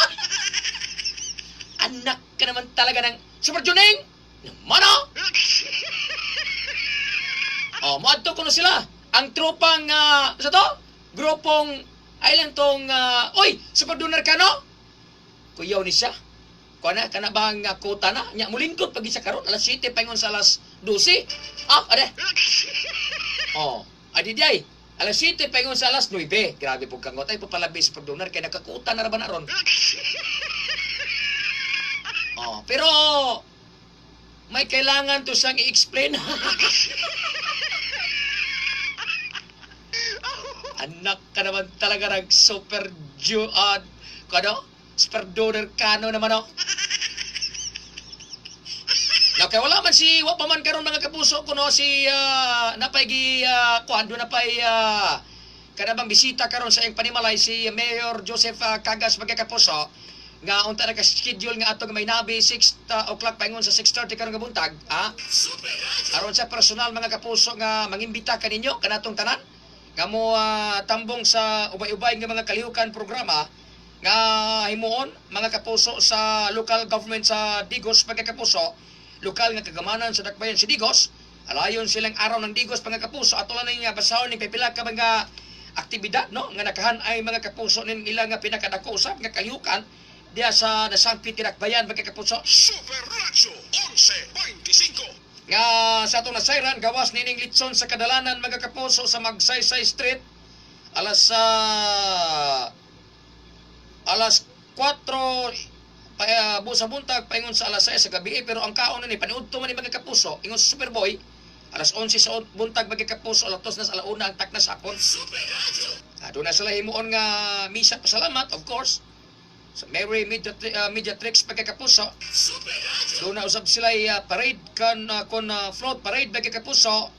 Anak ka naman talaga ng Super Juning! Mano! Oh, moadto kuno sila. Ang tropang, sa to? Grupong, ay lang tong, oy, Super Doner ka, no? Kuyaw ni siya. Kuha na, kana bang kota na? Nya, mulingkod pag isa karon, alas 7, paingon sa alas 12. Ah, ade. Oh, adi di ay. Alas 7, paingon sa alas 9. Grabe po kangot. Ay, papalabi sa pagdonar, kaya nakakuta na ra ba na ron? Oh, pero, may kailangan to siyang i-explain. Anak ka naman talaga ng super ju, kano? Super donor kano naman, oh. Now, kaya wala man si, wa pa man karon mga kapuso kuno si napay gi kuan do napay kanabang bisita karon sa iyang panimalay si Mayor Joseph Cagas mga kapuso nga unta na ka-schedule nga ato nga may nabi 6 o'clock paingon sa 6:30 karon nga buntag, ha? Aron sa personal mga kapuso nga mangimbita kaninyo kanatong tanan nga mo tambong sa ubay-ubay nga mga kalihukan programa nga himuon mga kapuso sa local government sa Digos mga kapuso, lokal nga kagamanan sa Dakbayan si Digos. Alayon silang araw ng Digos mga kapuso. Ato lang ning basahon ning pipila ka mga aktibidad, no, nga nakahan ay mga kapuso ning ilang nga pinakadako usab nga kalihukan diya sa nasangpit kinakbayan mga kapuso. Super Radyo 11:25. Nga sa atong nasayran gawas nining litson sa kadalanan mga kapuso sa Magsaysay Street alas 4 sa buntag paingon sa alas 6 sa gabi, pero ang kaon ni paniudto man ni mga kapuso ingon sa Superboy alas 11 sa buntag mga kapuso, alas 2 na sa alauna ang takna sa hapon. Doon na sila himuon nga misa pasalamat, of course, sa Mary Mediatrix mga kapuso. Doon na usab sila parade kan kon float parade mga kapuso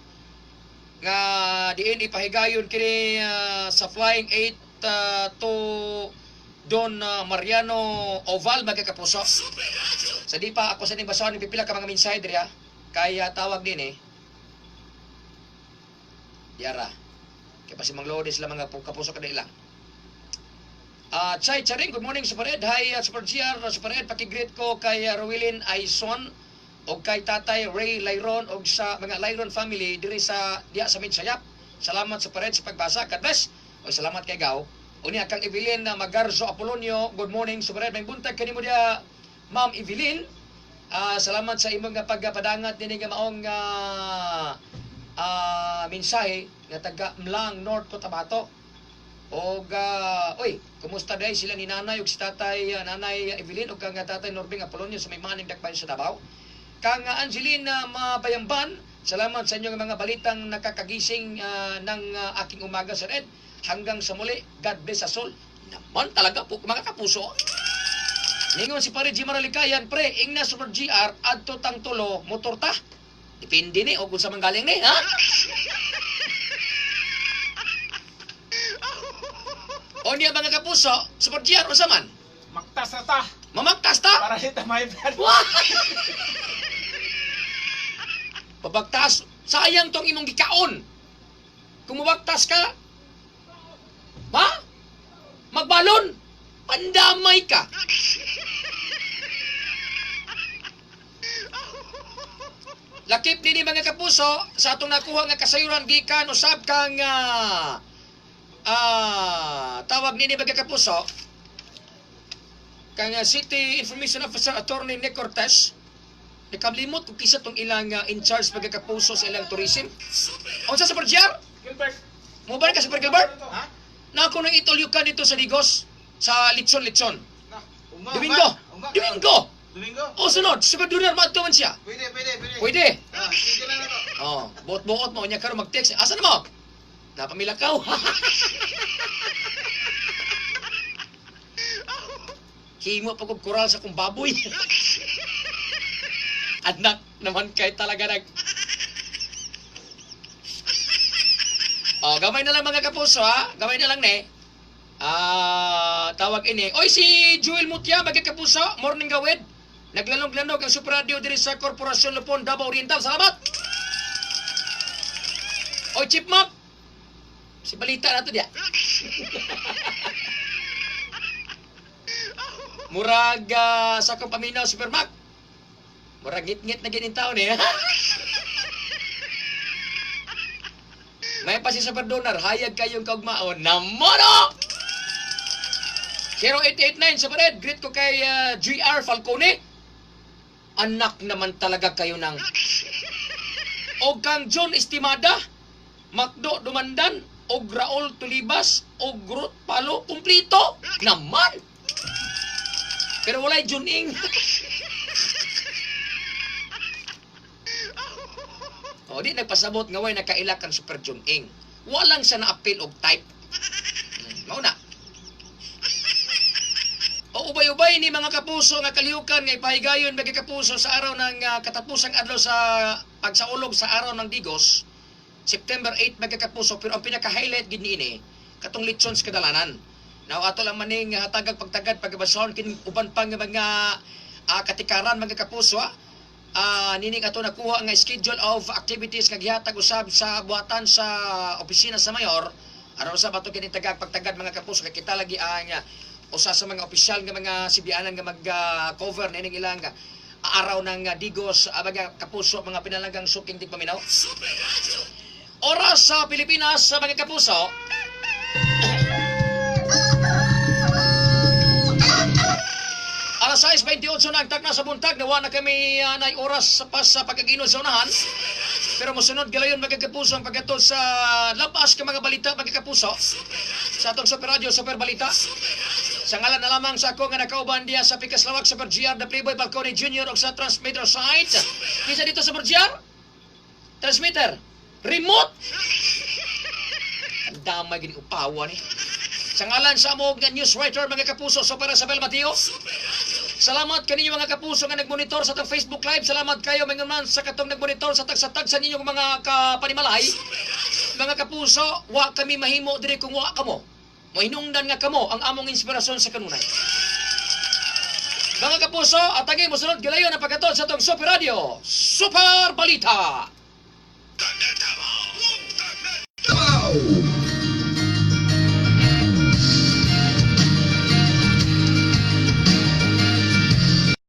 nga diin ipahigayon kini sa Flying 8 to Don Mariano Oval mga kapuso. Sa di pa ako sa ning basahon pipila ka mga mensahe diri, ha. Kaya tawag din eh. Yara. Kaya pa si Mang Lourdes sila mga kapuso kada ilang. Chay Charing, good morning Super Ed. Hi Super GR, Super Ed, paki-greet ko kay Rowilyn Aison og kay Tatay Ray Layron og sa mga Layron family diri sa diya sa Midsayap. Salamat Super Ed sa pagbasa. God bless. O salamat kay Gaw. Unya kang Evelyn Magarzo Apolonio, good morning Super Ed. May buntag kanimo diya Ma'am Evelyn. Salamat sa imong pagpadangat dinhi nga maong mensahe nga taga Mlang North Cotabato. Og oy, kumusta day sila ni nanay ug si tatay nanay Evelyn ug kang tatay Norbing Apolonio sa may maning dakbayan sa Davao. Kang Angelina Mabayamban, salamat sa inyong mga balitang nakakagising ng aking umaga Sir Ed. Hanggang sa muli, God bless us all. Naman talaga po mga kapuso. Ningon si Pare G. Maralikayan, pre, ingna Super GR, adto tang tulo, motor ta. Depende ni, o kung sa manggaling ni, ha? O niya mga kapuso, Super GR, unsa man? Maktas na ta. Mamaktas ta? Para kita may blood. Pabagtas, sayang tong imong gikaon. Kung mabagtas ka, ha? Magbalon, pandamay ka. Lakip dinhi mga kapuso sa atong nakuha nga kasayuran gikan usab kang tawag nini mga kapuso kang City Information Officer Attorney Nick Cortez. Nakamlimot kung kisa tong ilang in charge mga kapuso sa ilang tourism. Unsa sa Super GR? Gilbert. Mo ba ka Super Gilbert? Ha? Na ako nang itulyukan dito sa Digos sa Litson-Litson. Domingo. Domingo. Domingo? O sunod, Super Junior maadto man siya. Pwede, pwede, pwede. Pwede. Ah, sige lang ako. Oh, buot-buot mo niya karon mag-text. Asa na mo? Napamilakaw. Himo pa kog kural sa kong baboy. Anak naman kay talaga nag. Oh, gamay na lang mga kapuso ha. Gamay na lang ne. Ah, tawag ini. Oy si Joel Mutia mga kapuso, morning gawid. Naglanog-lanog ang Super Radio diri sa Korporasyon Lupon, Davao Oriental. Salamat. Oy Chief Map. Si balita na to diya. Murag sa akong paminaw Super Mac. Murag ngit-ngit na ginin taon eh. May pa si Super Donar, hayag kayong kaugmaon. Namono! 0889 Super Ed, greet ko kay GR Falcone. Anak naman talaga kayo ng. Og kang John Estimada, Macdo Dumandan, og Raul Tulibas, og Ruth Palo, kumplito! Naman! Pero walay John Ing. O, di nagpasabot nga way nakaila kang Super John Ing. Walang siya na-appeal og type. Mao na. O ubay-ubay ni mga kapuso nga kalihukan nga ipahigayon mga kapuso sa araw ng katapusang adlaw sa pagsaulog sa araw ng Digos, September 8 mga kapuso, pero ang pinaka-highlight gid niini katong litson sa kadalanan. Now ato lang maning hatagag pagtagad pagabasahon kin uban pa nga mga katikaran mga kapuso ha. Nining ato nakuha nga schedule of activities nga gihatag usab sa buhatan sa opisina sa mayor. Aron usab ato kini tagag pagtagad mga kapuso kay kita lagi ang usa sa mga opisyal nga mga sibianan nga mag-cover nining ilang araw ng Digos, mga kapuso, mga pinalagang suking tigpaminaw. Oras sa Pilipinas sa mga kapuso. Alas 6:28 na ang tagna sa buntag. Nawa na kami nay oras sa pas sa pagkaginod sa unahan. Pero mosunod galayon mga kapuso ang pagkatod sa labas ka mga balita mga kapuso. Sa atong Super Radio, Super Balita. Sa ngalan na lamang sa ako nga nakauban diya sa Pikas Lawak, Super GR, The Playboy Balcony Jr. o sa transmitter site. Kisa dito Super GR? Transmitter. Remote! Ang damay gini upawa ni. Sa ngalan sa amog nga news writer mga kapuso, Super Isabel Mateo. Salamat kaninyo mga kapuso nga nagmonitor sa atong Facebook Live. Salamat kayo mga man sa katong nagmonitor sa tagsatag sa ninyong mga kapanimalay. Mga kapuso, wa kami mahimo diri kung wa kamo. Mohinungdan nga kamo ang among inspirasyon sa kanunay. Mga kapuso, atagi mosunod gilayon ang pagkatod sa atong Super Radio, Super Balita.